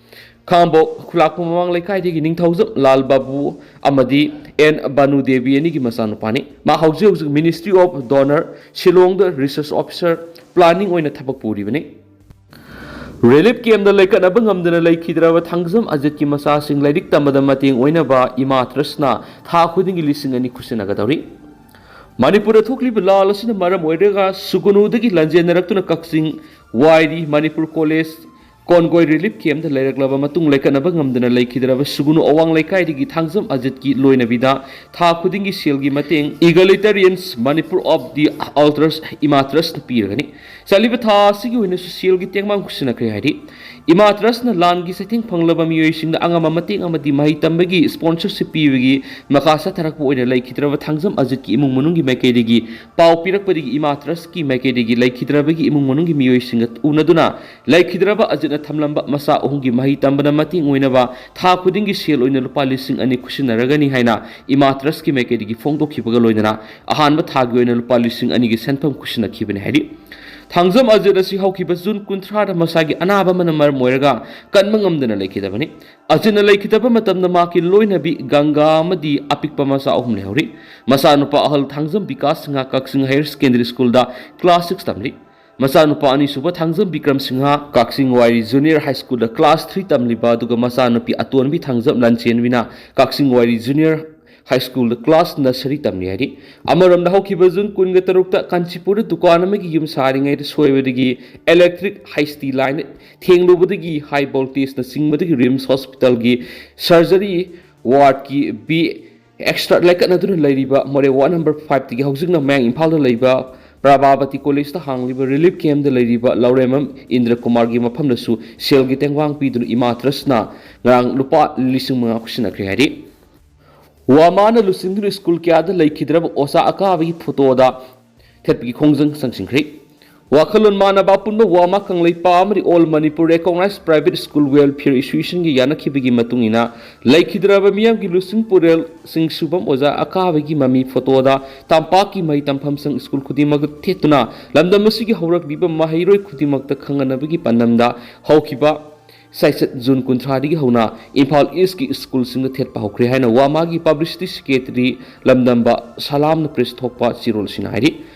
ꯈꯥꯡꯉꯕꯣꯛ ꯈꯨꯂꯥꯛꯄꯝ ꯃꯃꯥꯡ ꯂꯩꯀꯥꯏꯗꯒꯤ ꯅꯤꯡꯊꯧꯖꯝ ꯂꯥꯜ ꯕꯥꯕꯨ ꯑꯃꯗꯤ ꯑꯦꯟ ꯕꯥꯅꯨ ꯗꯦꯕꯤ ꯑꯅꯤꯒꯤ ꯃꯆꯥꯅꯨꯄꯥꯅꯤ꯫ ꯃꯥ ꯍꯧꯖꯤꯛ ꯍꯧꯖꯤꯛ Ministry of DoNER ꯁꯤꯂꯣꯡꯗ research officer planning ꯑꯣꯏꯅ ꯊꯕꯛ ꯄꯨꯔꯤꯕꯅꯤ꯫ Relief camp ꯇ ꯂꯩꯀꯠꯅꯕ ꯉꯝꯗꯅ ꯂꯩꯈꯤꯗ꯭ꯔꯕ ꯊꯥꯡꯖꯝ ꯑꯖꯤꯠꯀꯤ ꯃꯆꯥꯁꯤꯡ ꯂꯥꯏꯔꯤꯛ ꯇꯝꯕꯗ ꯃꯇꯦꯡ ꯑꯣꯏꯅꯕ ꯏꯃꯥ ꯇ꯭ꯔꯁꯅ ꯊꯥ ꯈꯨꯗꯤꯡꯒꯤ ꯂꯤꯁꯤꯡ ꯑꯅꯤ ꯈꯨꯠꯁꯤꯟꯅꯒꯗꯧꯔꯤ꯫ ꯃꯅꯤꯄꯨꯔꯗ ꯊꯣꯛꯂꯤꯕ ꯂꯥꯜ ꯑꯁꯤꯅ ꯃꯔꯝ ꯑꯣꯏꯔꯒ ꯁꯨꯒꯨꯅꯨꯗꯒꯤ ꯂꯥꯟꯖꯦꯟꯅꯔꯛꯇꯨꯅ ꯀꯛꯆꯤꯡ, ꯋꯥꯏꯔꯤ, ꯃꯅꯤꯄꯨꯔ ꯀꯣꯂꯦꯖ, ꯀꯣꯟꯒꯣꯏ relief camp ꯇ ꯂꯩꯔꯛꯂꯕ ꯃꯇꯨꯡ ꯂꯩꯀꯠꯅꯕ ꯉꯝꯗꯅ ꯂꯩꯈꯤꯗ꯭ꯔꯕ ꯁꯨꯒꯨꯅꯨ ꯑꯋꯥꯡ ꯂꯩꯀꯥꯏꯗꯒꯤ ꯊꯥꯡꯖꯝ ꯑꯖꯤꯠꯀꯤ ꯂꯣꯏꯅꯕꯤꯗ ꯊꯥ ꯈꯨꯗꯤꯡꯒꯤ ꯁꯦꯜꯒꯤ ꯃꯇꯦꯡ Egalitarians Manipur of the Altars ꯏꯃꯥ ꯇ꯭ꯔꯁꯅ ꯄꯤꯔꯒꯅꯤ꯫ ꯆꯠꯂꯤꯕ ꯊꯥ ꯑꯁꯤꯒꯤ ꯑꯣꯏꯅꯁꯨ ꯁꯦꯜꯒꯤ ꯇꯦꯡꯕꯥꯡ ꯈꯨꯠꯁꯤꯟꯅꯈ꯭ꯔꯦ ꯍꯥꯏꯔꯤ꯫ ꯏꯃꯥ ꯇ꯭ꯔꯁꯅ ꯂꯥꯟꯒꯤ ꯆꯩꯊꯦꯡ ꯐꯪꯂꯕ ꯃꯤꯑꯣꯏꯁꯤꯡꯗ ꯑꯉꯝꯕ ꯃꯇꯦꯡ ꯑꯃꯗꯤ ꯃꯍꯩ ꯇꯝꯕꯒꯤ sponsorship ꯄꯤꯕꯒꯤ ꯃꯈꯥ ꯆꯠꯊꯔꯛꯄ ꯑꯣꯏꯅ ꯂꯩꯈꯤꯗ꯭ꯔꯕ ꯊꯥꯡꯖꯝ ꯑꯖꯤꯠꯀꯤ ꯏꯃꯨꯡ ꯃꯅꯨꯡꯒꯤ ꯃꯥꯏꯀꯩꯗꯒꯤ ꯄꯥꯎ ꯄꯤꯔꯛꯄꯗꯒꯤ ꯏꯃꯥ ꯇ꯭ꯔꯁꯀꯤ ꯃꯥꯏꯀꯩꯗꯒꯤ ꯂꯩꯈꯤꯗ꯭ꯔꯕꯒꯤ ꯏꯃꯨꯡ ꯃꯅꯨꯡꯒꯤ ꯃꯤꯑꯣꯏꯁꯤꯡꯒ ꯎꯅꯗꯨꯅ ꯂꯩꯈꯤꯗ꯭ꯔꯕ ꯑꯖꯤꯠꯅ ꯊꯝꯂꯝꯕ ꯃꯆꯥ ꯑꯍꯨꯝꯒꯤ ꯃꯍꯩ ꯇꯝꯕꯗ ꯃꯇꯦꯡ ꯑꯣꯏꯅꯕ ꯊꯥ ꯈꯨꯗꯤꯡꯒꯤ ꯁꯦꯜ ꯑꯣꯏꯅ ꯂꯨꯄꯥ ꯂꯤꯁꯤꯡ ꯑꯅꯤ ꯈꯨꯠꯁꯤꯟꯅꯔꯒꯅꯤ ꯍꯥꯏꯅ ꯏꯃꯥ ꯇ꯭ꯔꯁꯀꯤ ꯃꯥꯏꯀꯩꯗꯒꯤ ꯐꯣꯡꯗꯣꯛꯈꯤꯕꯒ ꯂꯣꯏꯅꯅ ꯑꯍꯥꯟꯕ ꯊꯥꯒꯤ ꯑꯣꯏꯅ ꯂꯨꯄꯥ ꯂꯤꯁꯤꯡ ꯑꯅꯤꯒꯤ ꯁꯦꯟꯐꯝ ꯈꯨꯠꯁꯤꯟꯅꯈꯤꯕꯅꯤ ꯍꯥꯏꯔꯤ꯫ ꯊꯥꯡꯖꯝ ꯑꯖꯤꯠ ꯑꯁꯤ ꯍꯧꯈꯤꯕ ꯖꯨꯟ ꯀꯨꯟꯊ꯭ꯔꯥꯗ ꯃꯁꯥꯒꯤ ꯑꯅꯥꯕ ꯑꯃꯅ ꯃꯔꯝ ꯑꯣꯏꯔꯒ ꯀꯟꯕ ꯉꯝꯗꯅ ꯂꯩꯈꯤꯗꯕꯅꯤ꯫ ꯑꯖꯤꯠꯅ ꯂꯩꯈꯤꯗꯕ ꯃꯇꯝꯗ ꯃꯍꯥꯛꯀꯤ ꯂꯣꯏꯅꯕꯤ ꯒꯪꯒꯥ ꯑꯃꯗꯤ ꯑꯄꯤꯛꯄ ꯃꯆꯥ ꯑꯍꯨꯝ ꯂꯩꯍꯧꯔꯤ꯫ ꯃꯆꯥꯅꯨꯄꯥ ꯑꯍꯜ ꯊꯥꯡꯖꯝ ꯕꯤꯀꯥꯁ ꯁꯤꯡꯍ ꯀꯛꯆꯤꯡ Higher Secondary School ꯗ class six ꯇꯝꯂꯤ꯫ ꯃꯆꯥꯅꯨꯄꯥ ꯑꯅꯤꯁꯨꯕ ꯊꯥꯡꯖꯝ ꯕꯤꯀ꯭ꯔꯝ ꯁꯤꯡꯍ ꯀꯛꯆꯤꯡ ꯋꯥꯏꯔꯤ ꯖꯨꯅꯤꯌꯔ ꯍꯥꯏ ꯁ꯭ꯀꯨꯜꯗ ꯀ꯭ꯂꯥꯁ ꯊ꯭ꯔꯤ ꯇꯝꯂꯤꯕ, ꯑꯗꯨꯒ ꯃꯆꯥꯅꯨꯄꯤ ꯑꯇꯣꯟꯕꯤ ꯊꯥꯡꯖꯝ ꯂꯟꯆꯦꯟꯕꯤꯅ ꯀꯛꯆꯤꯡ ꯋꯥꯏꯔꯤ ꯖꯨꯅꯤꯌꯔ ꯍꯥꯏ ꯁ꯭ꯀꯨꯜꯗ ꯀ꯭ꯂꯥꯁ ꯅꯔꯁꯔꯤ ꯇꯝꯂꯤ ꯍꯥꯏꯔꯤ꯫ ꯑꯃꯔꯣꯝꯗ, ꯍꯧꯈꯤꯕ ꯖꯨꯟ ꯀꯨꯟꯒ ꯇꯔꯨꯛꯇ ꯀꯥꯟꯆꯤꯄꯨꯔꯗ ꯗꯨꯀꯥꯟ ꯑꯃꯒꯤ ꯌꯨꯝ ꯁꯥꯔꯤꯉꯩꯗ ꯁꯣꯏꯕꯗꯒꯤ ꯏꯂꯦꯛꯇ꯭ꯔꯤꯛ ꯍꯥꯏ ꯁ꯭ꯄꯤꯗ ꯂꯥꯏꯟ ꯊꯦꯡꯂꯨꯕꯗꯒꯤ ꯍꯥꯏ ꯚꯣꯜꯇꯦꯖꯅ ꯆꯤꯡꯕꯗꯒꯤ ꯔꯤꯝꯁ ꯍꯣꯁꯄꯤꯇꯥꯜꯒꯤ ꯁꯔꯖꯔꯤ ꯋꯥꯔꯗꯀꯤ ꯕꯤ ꯑꯦꯛꯁꯇ꯭ꯔꯥ ꯂꯥꯏꯀꯠꯅꯗꯨꯅ ꯂꯩꯔꯤꯕ ꯃꯣꯔꯦ ꯋꯥꯔꯗ ꯅꯝꯕꯔ ꯐꯥꯏꯚꯇꯒꯤ ꯍꯧꯖꯤꯛꯅ ꯃꯌꯥꯡ ꯏꯝꯐꯥꯜꯗ ꯂꯩꯕ ꯄ꯭ꯔꯚꯥꯕꯇꯤ ꯀꯣꯂꯦꯖꯇ ꯍꯥꯡꯂꯤꯕ ꯔꯤꯂꯤꯐ ꯀꯦꯝꯞꯇ ꯂꯩꯔꯤꯕ ꯂꯧꯔꯦꯝꯕꯝ ꯏꯟꯗ꯭ꯔ ꯀꯨꯃꯥꯔꯒꯤ ꯃꯐꯝꯗꯁꯨ ꯁꯦꯜꯒꯤ ꯇꯦꯡꯕꯥꯡ ꯄꯤꯗꯨꯅ ꯏꯃꯥ ꯇ꯭ꯔꯁꯅ ꯉꯔꯥꯡ ꯂꯨꯄꯥ ꯂꯤꯁꯤꯡ ꯃꯉꯥ ꯈꯨꯠꯁꯤꯟꯅꯈ꯭ꯔꯦ ꯍꯥꯏꯔꯤ꯫ ꯋꯥꯃꯥꯅ ꯂꯨꯆꯤꯡꯗꯨꯅ ꯁ꯭ꯀꯨꯜ ꯀꯌꯥꯗ ꯂꯩꯈꯤꯗ꯭ꯔꯕ ꯑꯣꯖꯥ ꯑꯀꯥꯕꯒꯤ ꯐꯣꯇꯣꯗ ꯊꯦꯠꯄꯒꯤ ꯈꯣꯡꯖꯪ ꯆꯪꯁꯤꯟꯈ꯭ꯔꯦ꯫ ꯋꯥꯈꯜꯂꯣꯟ ꯃꯥꯟꯅꯕ ꯑꯄꯨꯟꯕ ꯋꯥꯃꯥ ꯀꯪꯂꯩꯄꯥꯛ ꯑꯃꯗꯤ All Manipur Recognized Private School Welfare Associationꯒꯤ ꯌꯥꯅꯈꯤꯕꯒꯤ ꯃꯇꯨꯡ ꯏꯟꯅ, ꯂꯩꯈꯤꯗ꯭ꯔꯕ ꯃꯤꯌꯥꯝꯒꯤ ꯂꯨꯆꯤꯡ ꯄꯨꯔꯦꯜꯁꯤꯡ ꯁꯨꯕꯝ ꯑꯣꯖꯥ ꯑꯀꯥꯕꯒꯤ ꯃꯃꯤ ꯐꯣꯇꯣꯗ ꯇꯝꯄꯥꯛꯀꯤ ꯃꯍꯩ ꯇꯝꯐꯝꯁꯪ ꯁ꯭ꯀꯨꯜ ꯈꯨꯗꯤꯡꯃꯛꯇ ꯊꯦꯠꯇꯨꯅ ꯂꯝꯗꯝ ꯑꯁꯤꯒꯤ ꯍꯧꯔꯛꯂꯤꯕ ꯃꯍꯩꯔꯣꯏ ꯈꯨꯗꯤꯡꯃꯛꯇ ꯈꯪꯍꯟꯅꯕꯒꯤ ꯄꯥꯟꯗꯝꯗ ꯍꯧꯈꯤꯕ ꯆꯩꯆꯠ ꯖꯨꯟ ꯀꯨꯟꯊ꯭ꯔꯥꯗꯒꯤ ꯍꯧꯅ ꯏꯝꯐꯥꯜ ꯏꯁꯀꯤ ꯁ꯭ꯀꯨꯜꯁꯤꯡꯗ ꯊꯦꯠꯄ ꯍꯧꯈ꯭ꯔꯦ ꯍꯥꯏꯅ ꯋꯥꯃꯥꯒꯤ ꯄꯕ꯭ꯂꯤꯁꯤꯇꯤ ꯁꯦꯀ꯭ꯔꯦꯇꯔꯤ ꯂꯝꯗꯝꯕ ꯁꯂꯥꯝꯅ ꯄ꯭ꯔꯦꯁ ꯊꯣꯛꯄ ꯆꯦꯔꯣꯜ ꯑꯁꯤꯅ ꯍꯥꯏꯔꯤ꯫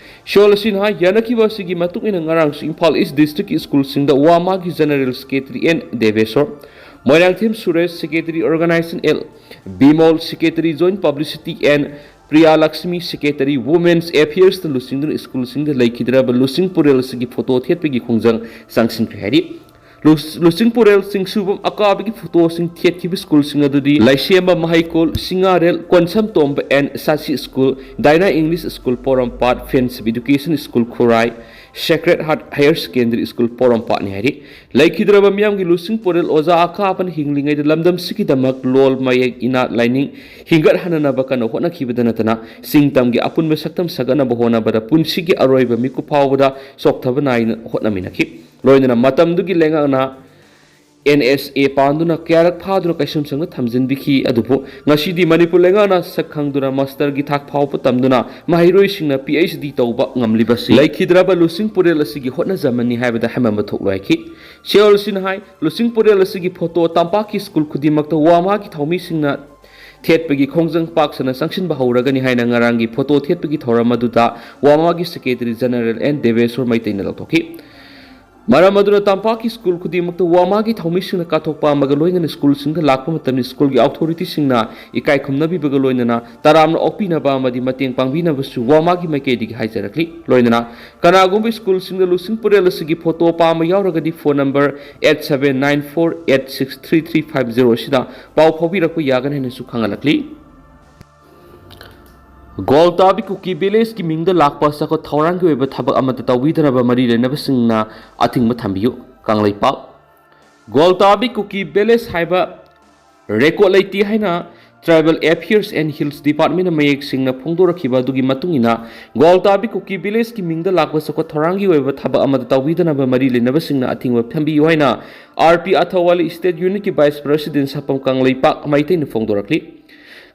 ꯆꯦꯔꯣꯜ ꯑꯁꯤꯅ ꯍꯥꯏ, ꯌꯥꯅꯈꯤꯕ ꯑꯁꯤꯒꯤ ꯃꯇꯨꯡ ꯏꯟꯅ ꯉꯔꯥꯡꯁꯨ ꯏꯝꯐꯥꯜ ꯏꯁ ꯗꯤꯁꯇ꯭ꯔꯤꯛꯀꯤ ꯁ꯭ꯀꯨꯜꯁꯤꯡꯗ ꯋꯥꯃꯥꯒꯤ general secretary N Debeswor, Moirangthem Suresh, secretary organisation L Bimol, secretary joint publicity N Priya Lakshmi, secretary women's ꯑꯦꯐꯤꯌꯔꯁꯅ ꯂꯨꯆꯤꯡꯗꯨꯅ ꯁ꯭ꯀꯨꯜꯁꯤꯡꯗ ꯂꯩꯈꯤꯗ꯭ꯔꯕ ꯂꯨꯆꯤꯡ ꯄꯨꯔꯦꯜꯁꯤꯡꯒꯤ ꯐꯣꯇꯣ ꯊꯦꯠꯄꯒꯤ ꯈꯣꯡꯖꯪ ꯆꯪꯁꯤꯟꯈ꯭ꯔꯦ ꯍꯥꯏꯔꯤ꯫ ꯂꯨ-, ꯂꯨꯆꯤꯡ ꯄꯨꯔꯦꯜꯁꯤꯡ ꯁꯨꯕꯝ ꯑꯀꯥꯕꯒꯤ ꯐꯣꯇꯣꯁꯤꯡ ꯊꯦꯠꯈꯤꯕ ꯁ꯭ꯀꯨꯜꯁꯤꯡ ꯑꯗꯨꯗꯤ ꯂꯩꯁꯦꯝꯕ ꯃꯍꯩꯀꯣꯜ, ꯁꯤꯡꯉꯥꯔꯦꯜ, ꯀꯣꯟꯁꯝ ꯇꯣꯝꯕ ꯑꯦꯟ ꯁꯥꯁꯤ ꯁ꯭ꯀꯨꯜ, ꯗꯥꯏꯅꯥ ꯏꯪꯂꯤꯁ ꯁ꯭ꯀꯨꯜ ꯄꯣꯔꯣꯝꯄꯥꯠ, French education school Khurai, sacred heart higher secondary school ꯄꯣꯔꯣꯝꯄꯥꯠꯅꯤ ꯍꯥꯏꯔꯤ꯫ ꯂꯩꯈꯤꯗ꯭ꯔꯕ ꯃꯤꯌꯥꯝꯒꯤ ꯂꯨꯆꯤꯡ ꯄꯨꯔꯦꯜ ꯑꯣꯖꯥ ꯑꯀꯥꯕꯅ ꯍꯤꯡꯂꯤꯉꯩꯗ ꯂꯝꯗꯝꯁꯤꯒꯤꯗꯃꯛ ꯂꯣꯜ, ꯃꯌꯦꯛ, ꯏꯅꯥꯠ, ꯂꯥꯏꯅꯤꯡ ꯍꯤꯡꯒꯠꯍꯟꯅꯅꯕ ꯀꯟꯅ ꯍꯣꯠꯅꯈꯤꯕꯗ ꯅꯠꯇꯅ ꯆꯤꯡ ꯇꯝꯒꯤ ꯑꯄꯨꯟꯕ ꯁꯛꯇꯝ ꯁꯥꯒꯠꯅꯕ ꯍꯣꯠꯅꯕꯗ ꯄꯨꯟꯁꯤꯒꯤ ꯑꯔꯣꯏꯕ ꯃꯤꯀꯨꯞ ꯐꯥꯎꯕꯗ ꯆꯣꯛꯊꯕ ꯅꯥꯏꯅ ꯍꯣꯠꯅꯃꯤꯟꯅꯈꯤ꯫ ꯂꯣꯏꯅꯅ ꯃꯇꯝꯗꯨꯒꯤ ꯂꯩꯉꯥꯛꯅ ꯑꯦꯟ ꯑꯦꯁ ꯑꯦ ꯄꯥꯟꯗꯨꯅ ꯀꯌꯥꯔꯛ ꯐꯥꯗꯨꯅ ꯀꯩꯁꯨꯝꯁꯪꯗ ꯊꯝꯖꯤꯟꯕꯤꯈꯤ, ꯑꯗꯨꯕꯨ ꯉꯁꯤꯗꯤ ꯃꯅꯤꯄꯨꯔ ꯂꯩꯉꯥꯛꯅ ꯁꯛ ꯈꯪꯗꯨꯅ ꯃꯥꯁꯇꯔꯒꯤ ꯊꯥꯛ ꯐꯥꯎꯕ ꯇꯝꯗꯨꯅ ꯃꯍꯩꯔꯣꯏꯁꯤꯡꯅ ꯄꯤ ꯑꯩꯆ ꯗꯤ ꯇꯧꯕ ꯉꯝꯂꯤꯕꯁꯤ ꯂꯩꯈꯤꯗ꯭ꯔꯕ ꯂꯨꯆꯤꯡ ꯄꯨꯔꯦꯜ ꯑꯁꯤꯒꯤ ꯍꯣꯠꯅꯖꯃꯟꯅꯤ ꯍꯥꯏꯕꯗ ꯍꯥꯏꯃꯟꯕ ꯊꯣꯛꯂꯣꯏ ꯍꯥꯏꯈꯤ꯫ ꯆꯦꯔꯣꯜꯁꯤꯅ ꯍꯥꯏ, ꯂꯨꯆꯤꯡ ꯄꯨꯔꯦꯜ ꯑꯁꯤꯒꯤ ꯐꯣꯇꯣ ꯇꯝꯄꯥꯛꯀꯤ ꯁ꯭ꯀꯨꯜ ꯈꯨꯗꯤꯡꯃꯛꯇ ꯋꯥꯃꯥꯒꯤ ꯊꯧꯃꯤꯁꯤꯡꯅ ꯊꯦꯠꯄꯒꯤ ꯈꯣꯡꯖꯪ ꯄꯥꯛ ꯁꯟꯅ ꯆꯪꯁꯤꯟꯕ ꯍꯧꯔꯒꯅꯤ ꯍꯥꯏꯅ ꯉꯔꯥꯡꯒꯤ ꯐꯣꯇꯣ ꯊꯦꯠꯄꯒꯤ ꯊꯧꯔꯝ ꯑꯗꯨꯗ ꯋꯥꯃꯥꯒꯤ ꯁꯦꯀ꯭ꯔꯦꯇꯔꯤ ꯖꯦꯅꯔꯦꯜ ꯑꯦꯟ ꯗꯦꯕꯦꯁꯣꯔ ꯃꯩꯇꯩꯅ ꯂꯧꯊꯣꯛꯈꯤ꯫ ꯃꯔꯝ ꯑꯗꯨꯅ ꯇꯝꯄꯥꯛꯀꯤ ꯁ꯭ꯀꯨꯜ ꯈꯨꯗꯤꯡꯃꯛꯇ ꯋꯥꯃꯥꯒꯤ ꯊꯧꯃꯤꯁꯤꯡꯅ ꯀꯥꯊꯣꯛꯄ ꯑꯃꯒ ꯂꯣꯏꯅꯅ ꯁ꯭ꯀꯨꯜꯁꯤꯡꯗ ꯂꯥꯛꯄ ꯃꯇꯝꯗ ꯁ꯭ꯀꯨꯜꯒꯤ ꯑꯣꯊꯣꯔꯤꯇꯤꯁꯤꯡꯅ ꯏꯀꯥꯏ ꯈꯨꯝꯅꯕꯤꯕꯒ ꯂꯣꯏꯅꯅ ꯇꯔꯥꯝꯅ ꯑꯣꯛꯄꯤꯅꯕ ꯑꯃꯗꯤ ꯃꯇꯦꯡ ꯄꯥꯡꯕꯤꯅꯕꯁꯨ ꯋꯥꯃꯥꯒꯤ ꯃꯥꯏꯀꯩꯗꯒꯤ ꯍꯥꯏꯖꯔꯛꯂꯤ꯫ ꯂꯣꯏꯅꯅ ꯀꯅꯥꯒꯨꯝꯕ ꯁ꯭ꯀꯨꯜꯁꯤꯡꯗ ꯂꯨꯆꯤꯡ ꯄꯨꯔꯦꯜ ꯑꯁꯤꯒꯤ ꯐꯣꯇꯣ ꯄꯥꯝꯕ ꯌꯥꯎꯔꯒꯗꯤ phone number eight seven nine four eight six three three five zero ꯑꯁꯤꯗ ꯄꯥꯎ ꯐꯥꯎꯕꯤꯔꯛꯄ ꯌꯥꯒꯅꯤ ꯍꯥꯏꯅꯁꯨ ꯈꯪꯍꯜꯂꯛꯂꯤ꯫ ꯒꯣꯜꯇꯥꯕꯤ ꯀꯨꯀꯤ ꯚꯤꯂꯦꯖꯀꯤ ꯃꯤꯡꯗ ꯂꯥꯛꯄ ꯆꯥꯎꯈꯠ ꯊꯧꯔꯥꯡꯒꯤ ꯑꯣꯏꯕ ꯊꯕꯛ ꯑꯃꯠꯇ ꯇꯧꯕꯤꯗꯅꯕ ꯃꯔꯤ ꯂꯩꯅꯕꯁꯤꯡꯅ ꯑꯊꯤꯡꯕ ꯊꯝꯕꯤꯌꯨ꯫ ꯀꯪꯂꯩꯄꯥꯛ꯫ ꯒꯣꯜꯇꯥꯕꯤ ꯀꯨꯀꯤ ꯚꯤꯂꯦꯖ ꯍꯥꯏꯕ ꯔꯦꯀꯣꯔꯗ ꯂꯩꯇꯦ ꯍꯥꯏꯅ Tribal Affairs and Hills Departmentꯅ ꯃꯌꯦꯛ ꯁꯦꯡꯅ ꯐꯣꯡꯗꯣꯔꯛꯈꯤꯕ ꯑꯗꯨꯒꯤ ꯃꯇꯨꯡ ꯏꯟꯅ, ꯒꯣꯜꯇꯥꯕꯤ ꯀꯨꯀꯤ ꯚꯤꯂꯦꯖꯀꯤ ꯃꯤꯡꯗ ꯂꯥꯛꯄ ꯆꯥꯎꯈꯠ ꯊꯧꯔꯥꯡꯒꯤ ꯑꯣꯏꯕ ꯊꯕꯛ ꯑꯃꯠꯇ ꯇꯧꯕꯤꯗꯅꯕ ꯃꯔꯤ ꯂꯩꯅꯕꯁꯤꯡꯅ ꯑꯊꯤꯡꯕ ꯊꯝꯕꯤꯌꯨ ꯍꯥꯏꯅ R P ꯑꯊꯧꯋꯥꯂꯤ, ꯁ꯭ꯇꯦꯠ ꯌꯨꯅꯤꯠꯀꯤ ꯚꯥꯏꯁ ꯄ꯭ꯔꯁꯤꯗꯦꯟ ꯁꯥꯄꯝ ꯀꯪꯂꯩꯄꯥꯛ ꯃꯩꯇꯩꯅ ꯐꯣꯡꯗꯣꯔꯛꯂꯤ꯫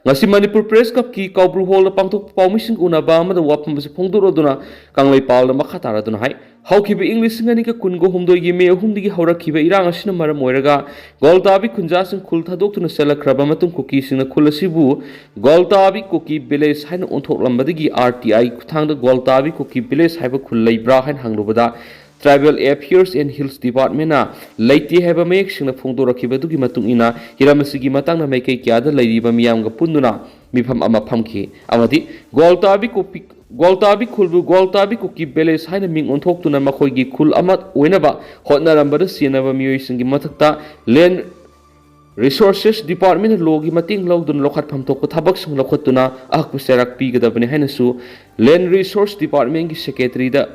ꯉꯁꯤ ꯃꯅꯤꯄꯨꯔ ꯄ꯭ꯔꯦꯁ ꯀ꯭ꯂꯕꯀꯤ ꯀꯧꯕ꯭ꯔꯨ ꯍꯣꯜꯗ ꯄꯥꯡꯊꯣꯛꯄ ꯄꯥꯎꯃꯤꯁꯤꯡ ꯎꯅꯕ ꯑꯃꯗ ꯋꯥꯐꯝ ꯑꯁꯤ ꯐꯣꯡꯗꯣꯔꯛꯗꯨꯅ ꯀꯪꯂꯩꯄꯥꯜꯅ ꯃꯈꯥ ꯇꯥꯔꯗꯨꯅ ꯍꯥꯏ, ꯍꯧꯈꯤꯕ ꯏꯪ ꯂꯤꯁꯤꯡ ꯑꯅꯤꯒ ꯀꯨꯟꯒ ꯍꯨꯝꯗꯣꯏꯒꯤ ꯃꯦ ꯑꯍꯨꯝꯗꯒꯤ ꯍꯧꯔꯛꯈꯤꯕ ꯏꯔꯥꯡ ꯑꯁꯤꯅ ꯃꯔꯝ ꯑꯣꯏꯔꯒ ꯒꯣꯜꯇꯥꯕꯤ ꯈꯨꯟꯖꯥꯁꯤꯡ ꯈꯨꯜ ꯊꯥꯗꯣꯛꯇꯨꯅ ꯆꯠꯂꯛꯈ꯭ꯔꯕ ꯃꯇꯨꯡ ꯀꯨꯀꯤꯁꯤꯡꯅ ꯈꯨꯜ ꯑꯁꯤꯕꯨ ꯒꯣꯜꯇꯥꯕꯤ ꯀꯨꯀꯤ ꯚꯤꯂꯦꯖ ꯍꯥꯏꯅ ꯑꯣꯟꯊꯣꯛꯂꯝꯕꯗꯒꯤ R T I ꯈꯨꯠꯊꯥꯡꯗ ꯒꯣꯜꯇꯥꯕꯤ ꯀꯨꯀꯤ ꯚꯤꯂꯦꯖ ꯍꯥꯏꯕ ꯈꯨꯜ ꯂꯩꯕ꯭ꯔꯥ ꯍꯥꯏꯅ ꯍꯪꯂꯨꯕꯗ, Tribal Affairs and Hills Departmentꯅ ꯂꯩꯇꯦ ꯍꯥꯏꯕ ꯃꯌꯦꯛ ꯁꯦꯡꯅ ꯐꯣꯡꯗꯣꯔꯛꯈꯤꯕ ꯑꯗꯨꯒꯤ ꯃꯇꯨꯡ ꯏꯟꯅ, ꯍꯤꯔꯝ ꯑꯁꯤꯒꯤ ꯃꯇꯥꯡꯗ ꯃꯥꯏꯀꯩ ꯀꯌꯥꯗ ꯂꯩꯔꯤꯕ ꯃꯤꯌꯥꯝꯒ ꯄꯨꯟꯗꯨꯅ ꯃꯤꯐꯝ ꯑꯃ ꯐꯝꯈꯤ ꯑꯃꯗꯤ ꯒꯣꯜꯇꯥꯕꯤ ꯀꯨꯀꯤ, ꯒꯣꯜꯇꯥꯕꯤ ꯈꯨꯜꯕꯨ ꯒꯣꯜꯇꯥꯕꯤ ꯀꯨꯀꯤ ꯚꯤꯂꯦꯖ ꯍꯥꯏꯅ ꯃꯤꯡ ꯑꯣꯟꯊꯣꯛꯇꯨꯅ ꯃꯈꯣꯏꯒꯤ ꯈꯨꯜ ꯑꯃ ꯑꯣꯏꯅꯕ ꯍꯣꯠꯅꯔꯝꯕꯗ ꯁꯤꯖꯤꯟꯅꯕ ꯃꯤꯑꯣꯏꯁꯤꯡꯒꯤ ꯃꯊꯛꯇ Land Resources Departmentꯅ ꯂꯣꯒꯤ ꯃꯇꯦꯡ ꯂꯧꯗꯨꯅ ꯂꯧꯈꯠꯐꯝ ꯊꯣꯛꯄ ꯊꯕꯛꯁꯤꯡ ꯂꯧꯈꯠꯇꯨꯅ ꯑꯍꯛꯄ ꯆꯩꯔꯥꯛ ꯄꯤꯒꯗꯕꯅꯤ ꯍꯥꯏꯅꯁꯨ Land Resource Departmentꯀꯤ ꯁꯦꯀ꯭ꯔꯦꯇꯔꯤꯗ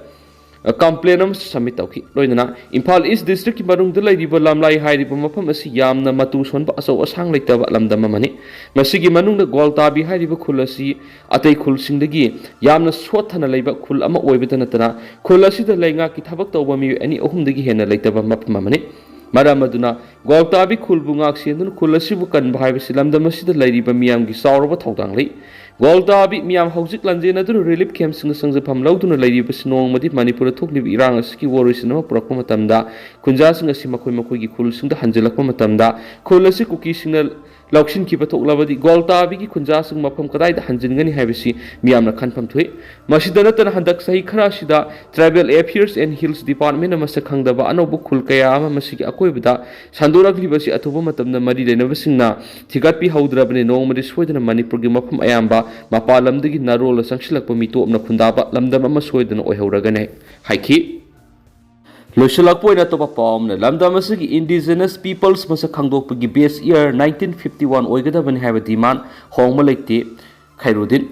ꯀꯝꯄ꯭ꯂꯦꯟ ꯑꯃꯁꯨ ꯁꯕꯃꯤꯠ ꯇꯧꯈꯤ꯫ ꯂꯣꯏꯅꯅ ꯏꯝꯐꯥꯜ ꯏꯁ ꯗꯤꯁꯇ꯭ꯔꯤꯛꯀꯤ ꯃꯅꯨꯡꯗ ꯂꯩꯔꯤꯕ ꯂꯝꯂꯥꯏ ꯍꯥꯏꯔꯤꯕ ꯃꯐꯝ ꯑꯁꯤ ꯌꯥꯝꯅ ꯃꯇꯨ ꯁꯣꯟꯕ ꯑꯆꯧ ꯑꯁꯥꯡ ꯂꯩꯇꯕ ꯂꯝꯗꯝ ꯑꯃꯅꯤ꯫ ꯃꯁꯤꯒꯤ ꯃꯅꯨꯡꯗ ꯒꯣꯜꯇꯥꯕꯤ ꯍꯥꯏꯔꯤꯕ ꯈꯨꯜ ꯑꯁꯤ ꯑꯇꯩ ꯈꯨꯜꯁꯤꯡꯗꯒꯤ ꯌꯥꯝꯅ ꯁꯣꯠꯊꯅ ꯂꯩꯕ ꯈꯨꯜ ꯑꯃ ꯑꯣꯏꯕꯇ ꯅꯠꯇꯅ, ꯈꯨꯜ ꯑꯁꯤꯗ ꯂꯩꯉꯥꯛꯀꯤ ꯊꯕꯛ ꯇꯧꯕ ꯃꯤꯑꯣꯏ ꯑꯅꯤ ꯑꯍꯨꯝꯗꯒꯤ ꯍꯦꯟꯅ ꯂꯩꯇꯕ ꯃꯐꯝ ꯑꯃꯅꯤ꯫ ꯃꯔꯝ ꯑꯗꯨꯅ ꯒꯣꯜꯇꯥꯕꯤ ꯈꯨꯜꯕꯨ ꯉꯥꯛꯁꯦꯟꯗꯨꯅ ꯈꯨꯜ ꯑꯁꯤꯕꯨ ꯀꯟꯕ ꯍꯥꯏꯕꯁꯤ ꯂꯝꯗꯝ ꯑꯁꯤꯗ ꯂꯩꯔꯤꯕ ꯃꯤꯌꯥꯝꯒꯤ ꯆꯥꯎꯔꯕ ꯊꯧꯗꯥꯡ ꯂꯩ꯫ ꯒꯣꯜꯇꯥꯕꯤ ꯃꯤꯌꯥꯝ ꯍꯧꯖꯤꯛ ꯂꯥꯟꯖꯦꯟꯅꯗꯨꯅ ꯔꯤꯂꯤꯐ ꯀꯦꯝꯞꯁꯤꯡꯗ ꯆꯪꯖꯐꯝ ꯂꯧꯗꯨꯅ ꯂꯩꯔꯤꯕꯁꯤ ꯅꯣꯡꯃꯗꯤ ꯃꯅꯤꯄꯨꯔꯗ ꯊꯣꯛꯂꯤꯕ ꯏꯔꯥꯡ ꯑꯁꯤꯒꯤ ꯋꯥꯔꯣꯏꯁꯤꯟ ꯑꯃ ꯄꯨꯔꯛꯄ ꯃꯇꯝꯗ, ꯈꯨꯟꯖꯥꯁꯤꯡ ꯑꯁꯤ ꯃꯈꯣꯏ ꯃꯈꯣꯏꯒꯤ ꯈꯨꯜꯁꯤꯡꯗ ꯍꯟꯖꯤꯜꯂꯛꯄ ꯃꯇꯝꯗ, ꯈꯨꯜ ꯑꯁꯤ ꯀꯨꯀꯤꯁꯤꯡꯅ ꯂꯧꯁꯤꯟꯈꯤꯕ ꯊꯣꯛꯂꯕꯗꯤ ꯒꯣꯜꯇꯥꯕꯤꯒꯤ ꯈꯨꯟꯖꯥꯁꯤꯡ ꯃꯐꯝ ꯀꯗꯥꯏꯗ ꯍꯟꯖꯤꯟꯒꯅꯤ ꯍꯥꯏꯕꯁꯤ ꯃꯤꯌꯥꯝꯅ ꯈꯟꯐꯝ ꯊꯣꯛꯏ꯫ ꯃꯁꯤꯗ ꯅꯠꯇꯅ ꯍꯟꯗꯛ ꯆꯍꯤ ꯈꯔ ꯑꯁꯤꯗ Tribal Affairs and Hills Department ꯃꯁꯛ ꯈꯪꯗꯕ ꯑꯅꯧꯕ ꯈꯨꯜ ꯀꯌꯥ ꯑꯃ ꯃꯁꯤꯒꯤ ꯑꯀꯣꯏꯕꯗ ꯁꯟꯗꯣꯔꯛꯂꯤꯕꯁꯤ ꯑꯊꯨꯕ ꯃꯇꯝꯗ ꯃꯔꯤ ꯂꯩꯅꯕꯁꯤꯡꯅ ꯊꯤꯒꯠꯄꯤꯍꯧꯗ꯭ꯔꯕꯅꯤ꯫ ꯅꯣꯡꯃꯗꯤ ꯁꯣꯏꯗꯅ ꯃꯅꯤꯄꯨꯔꯒꯤ ꯃꯐꯝ ꯑꯌꯥꯝꯕ ꯃꯄꯥꯟ ꯂꯝꯗꯒꯤ ꯅꯥꯔꯣꯜꯂ ꯆꯪꯁꯤꯜꯂꯛꯄ ꯃꯤꯇꯣꯞꯅ ꯈꯨꯟꯗꯥꯕ ꯂꯝꯗꯝ ꯑꯃ ꯁꯣꯏꯗꯅ ꯑꯣꯏꯍꯧꯔꯒꯅꯤ ꯍꯥꯏꯈꯤ꯫ ꯂꯣꯏꯁꯤꯜꯂꯛꯄ ꯑꯣꯏꯅ ꯑꯇꯣꯞꯄ ꯄꯥꯎ ꯑꯃꯅ, ꯂꯝꯗꯝ ꯑꯁꯤꯒꯤ Indigenous Peoples ꯃꯁꯛ ꯈꯪꯗꯣꯛꯄꯒꯤ base year nineteen fifty one ꯑꯣꯏꯒꯗꯕꯅꯤ ꯍꯥꯏꯕ demand ꯍꯣꯡꯕ ꯂꯩꯇꯦ꯫ ꯈꯩꯔꯨꯗꯤꯟ꯫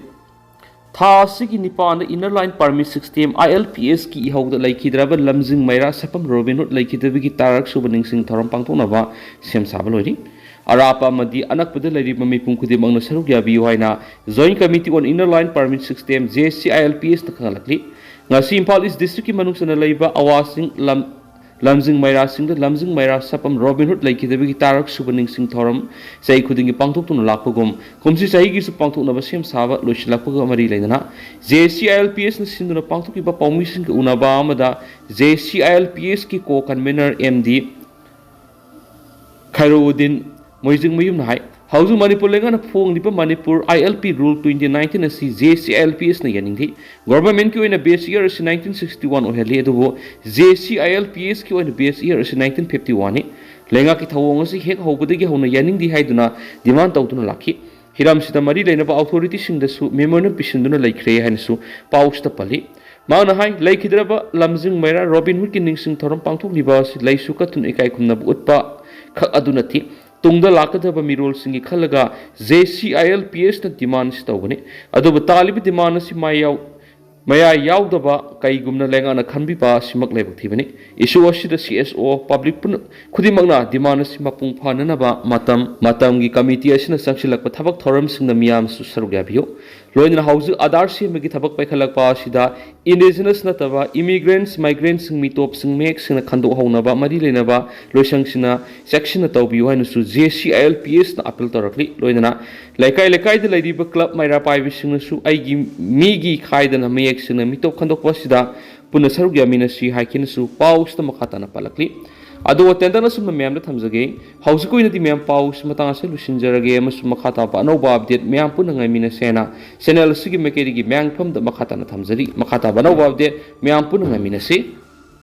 ꯊꯥ ꯑꯁꯤꯒꯤ ꯅꯤꯄꯥꯟꯗ Inner Line Permit System, ILPS ꯀꯤ ꯏꯍꯧꯗ ꯂꯩꯈꯤꯗ꯭ꯔꯕ ꯂꯝꯖꯤꯡ ꯃꯩꯔꯥ ꯁꯛꯐꯝ ꯔꯣꯕꯤꯟ ꯍꯨꯗ ꯂꯩꯈꯤꯗꯕꯒꯤ ꯇꯔꯥꯔꯛ ꯁꯨꯕ ꯅꯤꯡꯁꯤꯡ ꯊꯧꯔꯝ ꯄꯥꯡꯊꯣꯛꯅꯕ ꯁꯦꯝ ꯁꯥꯕ ꯂꯣꯏꯔꯤ꯫ ꯑꯔꯥꯞꯄ ꯑꯃꯗꯤ ꯑꯅꯛꯄꯗ ꯂꯩꯔꯤꯕ ꯃꯤꯄꯨꯝ ꯈꯨꯗꯤꯡꯃꯛꯅ ꯁꯔꯨꯛ ꯌꯥꯕꯤꯌꯨ ꯍꯥꯏꯅ Joint Committee on Inner Line Permit System, JCILPS ꯅ ꯈꯪꯍꯜꯂꯛꯂꯤ꯫ ꯉꯁꯤ ꯏꯝꯐꯥꯜ ꯏꯁ ꯗꯤꯁꯇ꯭ꯔꯤꯛꯀꯤ ꯃꯅꯨꯡ ꯆꯟꯅ ꯂꯩꯕ ꯑꯋꯥꯁꯤꯡ, ꯂꯝ, ꯂꯝꯖꯤꯡ ꯃꯩꯔꯥꯁꯤꯡꯗ ꯂꯝꯖꯤꯡ ꯃꯩꯔꯥ ꯁꯛꯐꯝ ꯔꯣꯕꯤꯟ ꯍꯨꯗ ꯂꯩꯈꯤꯗꯕꯒꯤ ꯇꯔꯥꯔꯛ ꯁꯨꯕ ꯅꯤꯡꯁꯤꯡ ꯊꯧꯔꯝ ꯆꯍꯤ ꯈꯨꯗꯤꯡꯒꯤ ꯄꯥꯡꯊꯣꯛꯇꯨꯅ ꯂꯥꯛꯄꯒꯨꯝ, ꯀꯨꯝꯁꯤ ꯆꯍꯤꯒꯤꯁꯨ ꯄꯥꯡꯊꯣꯛꯅꯕ ꯁꯦꯝ ꯁꯥꯕ ꯂꯣꯏꯁꯤꯜꯂꯛꯄꯒ ꯃꯔꯤ ꯂꯩꯅꯅ JCILPS ꯅ ꯁꯤꯟꯗꯨꯅ ꯄꯥꯡꯊꯣꯛꯈꯤꯕ ꯄꯥꯎꯃꯤꯁꯤꯡꯒ ꯎꯅꯕ ꯑꯃꯗ JCILPS ꯀꯤ co convener MD ꯈꯩꯔꯨꯗꯤꯟ ꯃꯣꯏꯖꯤꯡꯃꯌꯨꯝꯅ ꯍꯥꯏ, ꯍꯧꯖꯤꯛ ꯃꯅꯤꯄꯨꯔ ꯂꯩꯉꯥꯛꯅ ꯐꯣꯡꯂꯤꯕ Manipur ILP Rule twenty nineteen ꯑꯁꯤ JCILPS ꯅ ꯌꯥꯅꯤꯡꯗꯦ꯫ Government ꯀꯤ ꯑꯣꯏꯅ base year ꯑꯁꯤ nineteen sixty one ꯑꯣꯏꯍꯜꯂꯤ, ꯑꯗꯨꯕꯨ JCILPS ꯀꯤ ꯑꯣꯏꯅ base year ꯑꯁꯤ nineteen fifty one ꯅꯤ꯫ ꯂꯩꯉꯥꯛꯀꯤ ꯊꯧꯑꯣꯡ ꯑꯁꯤ ꯍꯦꯛ ꯍꯧꯕꯗꯒꯤ ꯍꯧꯅ ꯌꯥꯅꯤꯡꯗꯦ ꯍꯥꯏꯗꯨꯅ demand ꯇꯧꯗꯨꯅ ꯂꯥꯛꯈꯤ꯫ ꯍꯤꯔꯝꯁꯤꯗ ꯃꯔꯤ ꯂꯩꯅꯕ authority ꯁꯤꯡꯗꯁꯨ memorandum ꯄꯤꯁꯤꯟꯗꯨꯅ ꯂꯩꯈ꯭ꯔꯦ ꯍꯥꯏꯅꯁꯨ ꯄꯥꯎꯁꯤꯗ ꯄꯜꯂꯤ꯫ ꯃꯍꯥꯛꯅ ꯍꯥꯏ, ꯂꯩꯈꯤꯗ꯭ꯔꯕ ꯂꯝꯖꯤꯡ ꯃꯩꯔꯥ ꯔꯣꯕꯤꯟ ꯍꯨꯗꯀꯤ ꯅꯤꯡꯁꯤꯡ ꯊꯧꯔꯝ ꯄꯥꯡꯊꯣꯛꯂꯤꯕ ꯑꯁꯤ ꯂꯩꯁꯨ ꯀꯠꯇꯨꯅ ꯏꯀꯥꯏ ꯈꯨꯝꯅꯕ ꯎꯠꯄ ꯈꯛ ꯑꯗꯨ ꯅꯠꯇꯦ, ꯇꯨꯡꯗ ꯂꯥꯛꯀꯗꯕ ꯃꯤꯔꯣꯜꯁꯤꯡꯒꯤ ꯈꯜꯂꯒ JCILPS ꯅ demand ꯑꯁꯤ ꯇꯧꯕꯅꯤ꯫ ꯑꯗꯨꯕꯨ ꯇꯥꯜꯂꯤꯕ demand ꯑꯁꯤ ꯃꯥꯏ ꯌꯥꯎ-, ꯃꯌꯥꯏ ꯌꯥꯎꯗꯕ ꯀꯩꯒꯨꯝꯅ ꯂꯩꯉꯥꯛꯅ ꯈꯟꯕꯤꯕ ꯑꯁꯤꯃꯛ ꯂꯥꯏꯕꯛ ꯊꯤꯕꯅꯤ꯫ Issue ꯑꯁꯤꯗ CSO, public ꯄꯨꯝꯅ-, ꯈꯨꯗꯤꯡꯃꯛꯅ demand ꯑꯁꯤ ꯃꯄꯨꯡ ꯐꯥꯅꯅꯕ ꯃꯇꯝ ꯃꯇꯝꯒꯤ committee ꯑꯁꯤꯅ ꯆꯪꯁꯤꯜꯂꯛꯄ ꯊꯕꯛ ꯊꯧꯔꯝꯁꯤꯡꯗ ꯃꯤꯌꯥꯝꯁꯨ ꯁꯔꯨꯛ ꯌꯥꯕꯤꯌꯨ꯫ ꯂꯣꯏꯅꯅ ꯍꯧꯖꯤꯛ ꯑꯥꯙꯥꯔ ꯁꯦꯝꯕꯒꯤ ꯊꯕꯛ ꯄꯥꯏꯈꯠꯂꯛꯄ ꯑꯁꯤꯗ indigenous ꯅꯠꯇꯕ immigrants, migrants ꯁꯤꯡ ꯃꯤꯇꯣꯞꯁꯤꯡ ꯃꯌꯦꯛ ꯁꯦꯡꯅ ꯈꯟꯗꯣꯛꯍꯧꯅꯕ ꯃꯔꯤ ꯂꯩꯅꯕ ꯂꯣꯏꯁꯪꯁꯤꯡꯅ ꯆꯦꯛꯁꯤꯟꯅ ꯇꯧꯕꯤꯌꯨ ꯍꯥꯏꯅꯁꯨ JCILPS ꯅ appeal ꯇꯧꯔꯛꯂꯤ꯫ ꯂꯣꯏꯅꯅ ꯂꯩꯀꯥꯏ ꯂꯩꯀꯥꯏꯗ ꯂꯩꯔꯤꯕ club ꯃꯩꯔꯥ ꯄꯥꯏꯕꯤꯁꯤꯡꯅꯁꯨ ꯑꯩꯒꯤ ꯃꯤꯒꯤ ꯈꯥꯏꯗꯅ ꯃꯌꯦꯛ ꯁꯦꯡꯅ ꯃꯤꯇꯣꯞ ꯈꯟꯗꯣꯛꯄ ꯑꯁꯤꯗ ꯄꯨꯟꯅ ꯁꯔꯨꯛ ꯌꯥꯃꯤꯟꯅꯁꯤ ꯍꯥꯏꯈꯤꯅꯁꯨ ꯄꯥꯎꯁꯤꯗ ꯃꯈꯥ ꯇꯥꯅ ꯄꯜꯂꯛꯂꯤ꯫ ꯑꯗꯣ ꯇꯦꯟꯗꯟ ꯑꯁꯨꯝꯅ ꯃꯌꯥꯝꯗ ꯊꯝꯖꯒꯦ꯫ ꯍꯧꯖꯤꯛꯀꯤ ꯑꯣꯏꯅꯗꯤ ꯃꯌꯥꯝ ꯄꯥꯎꯁꯤ ꯃꯇꯥꯡ ꯑꯁꯤꯗ ꯂꯣꯏꯁꯤꯟꯖꯔꯒꯦ ꯑꯃꯁꯨꯡ ꯃꯈꯥ ꯇꯥꯕ ꯑꯅꯧꯕ ꯑꯞꯗꯦꯠ ꯃꯌꯥꯝ ꯄꯨꯟꯅ ꯉꯥꯏꯃꯤꯟꯅꯁꯦꯅ ꯆꯦꯅꯦꯜ ꯑꯁꯤꯒꯤ ꯃꯥꯏꯀꯩꯗꯒꯤ ꯃꯌꯥꯝꯒꯤ ꯐꯝꯗ ꯃꯈꯥ ꯇꯥꯅ ꯊꯝꯖꯔꯤ꯫ ꯃꯈꯥ ꯇꯥꯕ ꯑꯅꯧꯕ ꯑꯞꯗꯦꯠ ꯃꯌꯥꯝ ꯄꯨꯟꯅ ꯉꯥꯏꯃꯤꯟꯅꯁꯤ꯫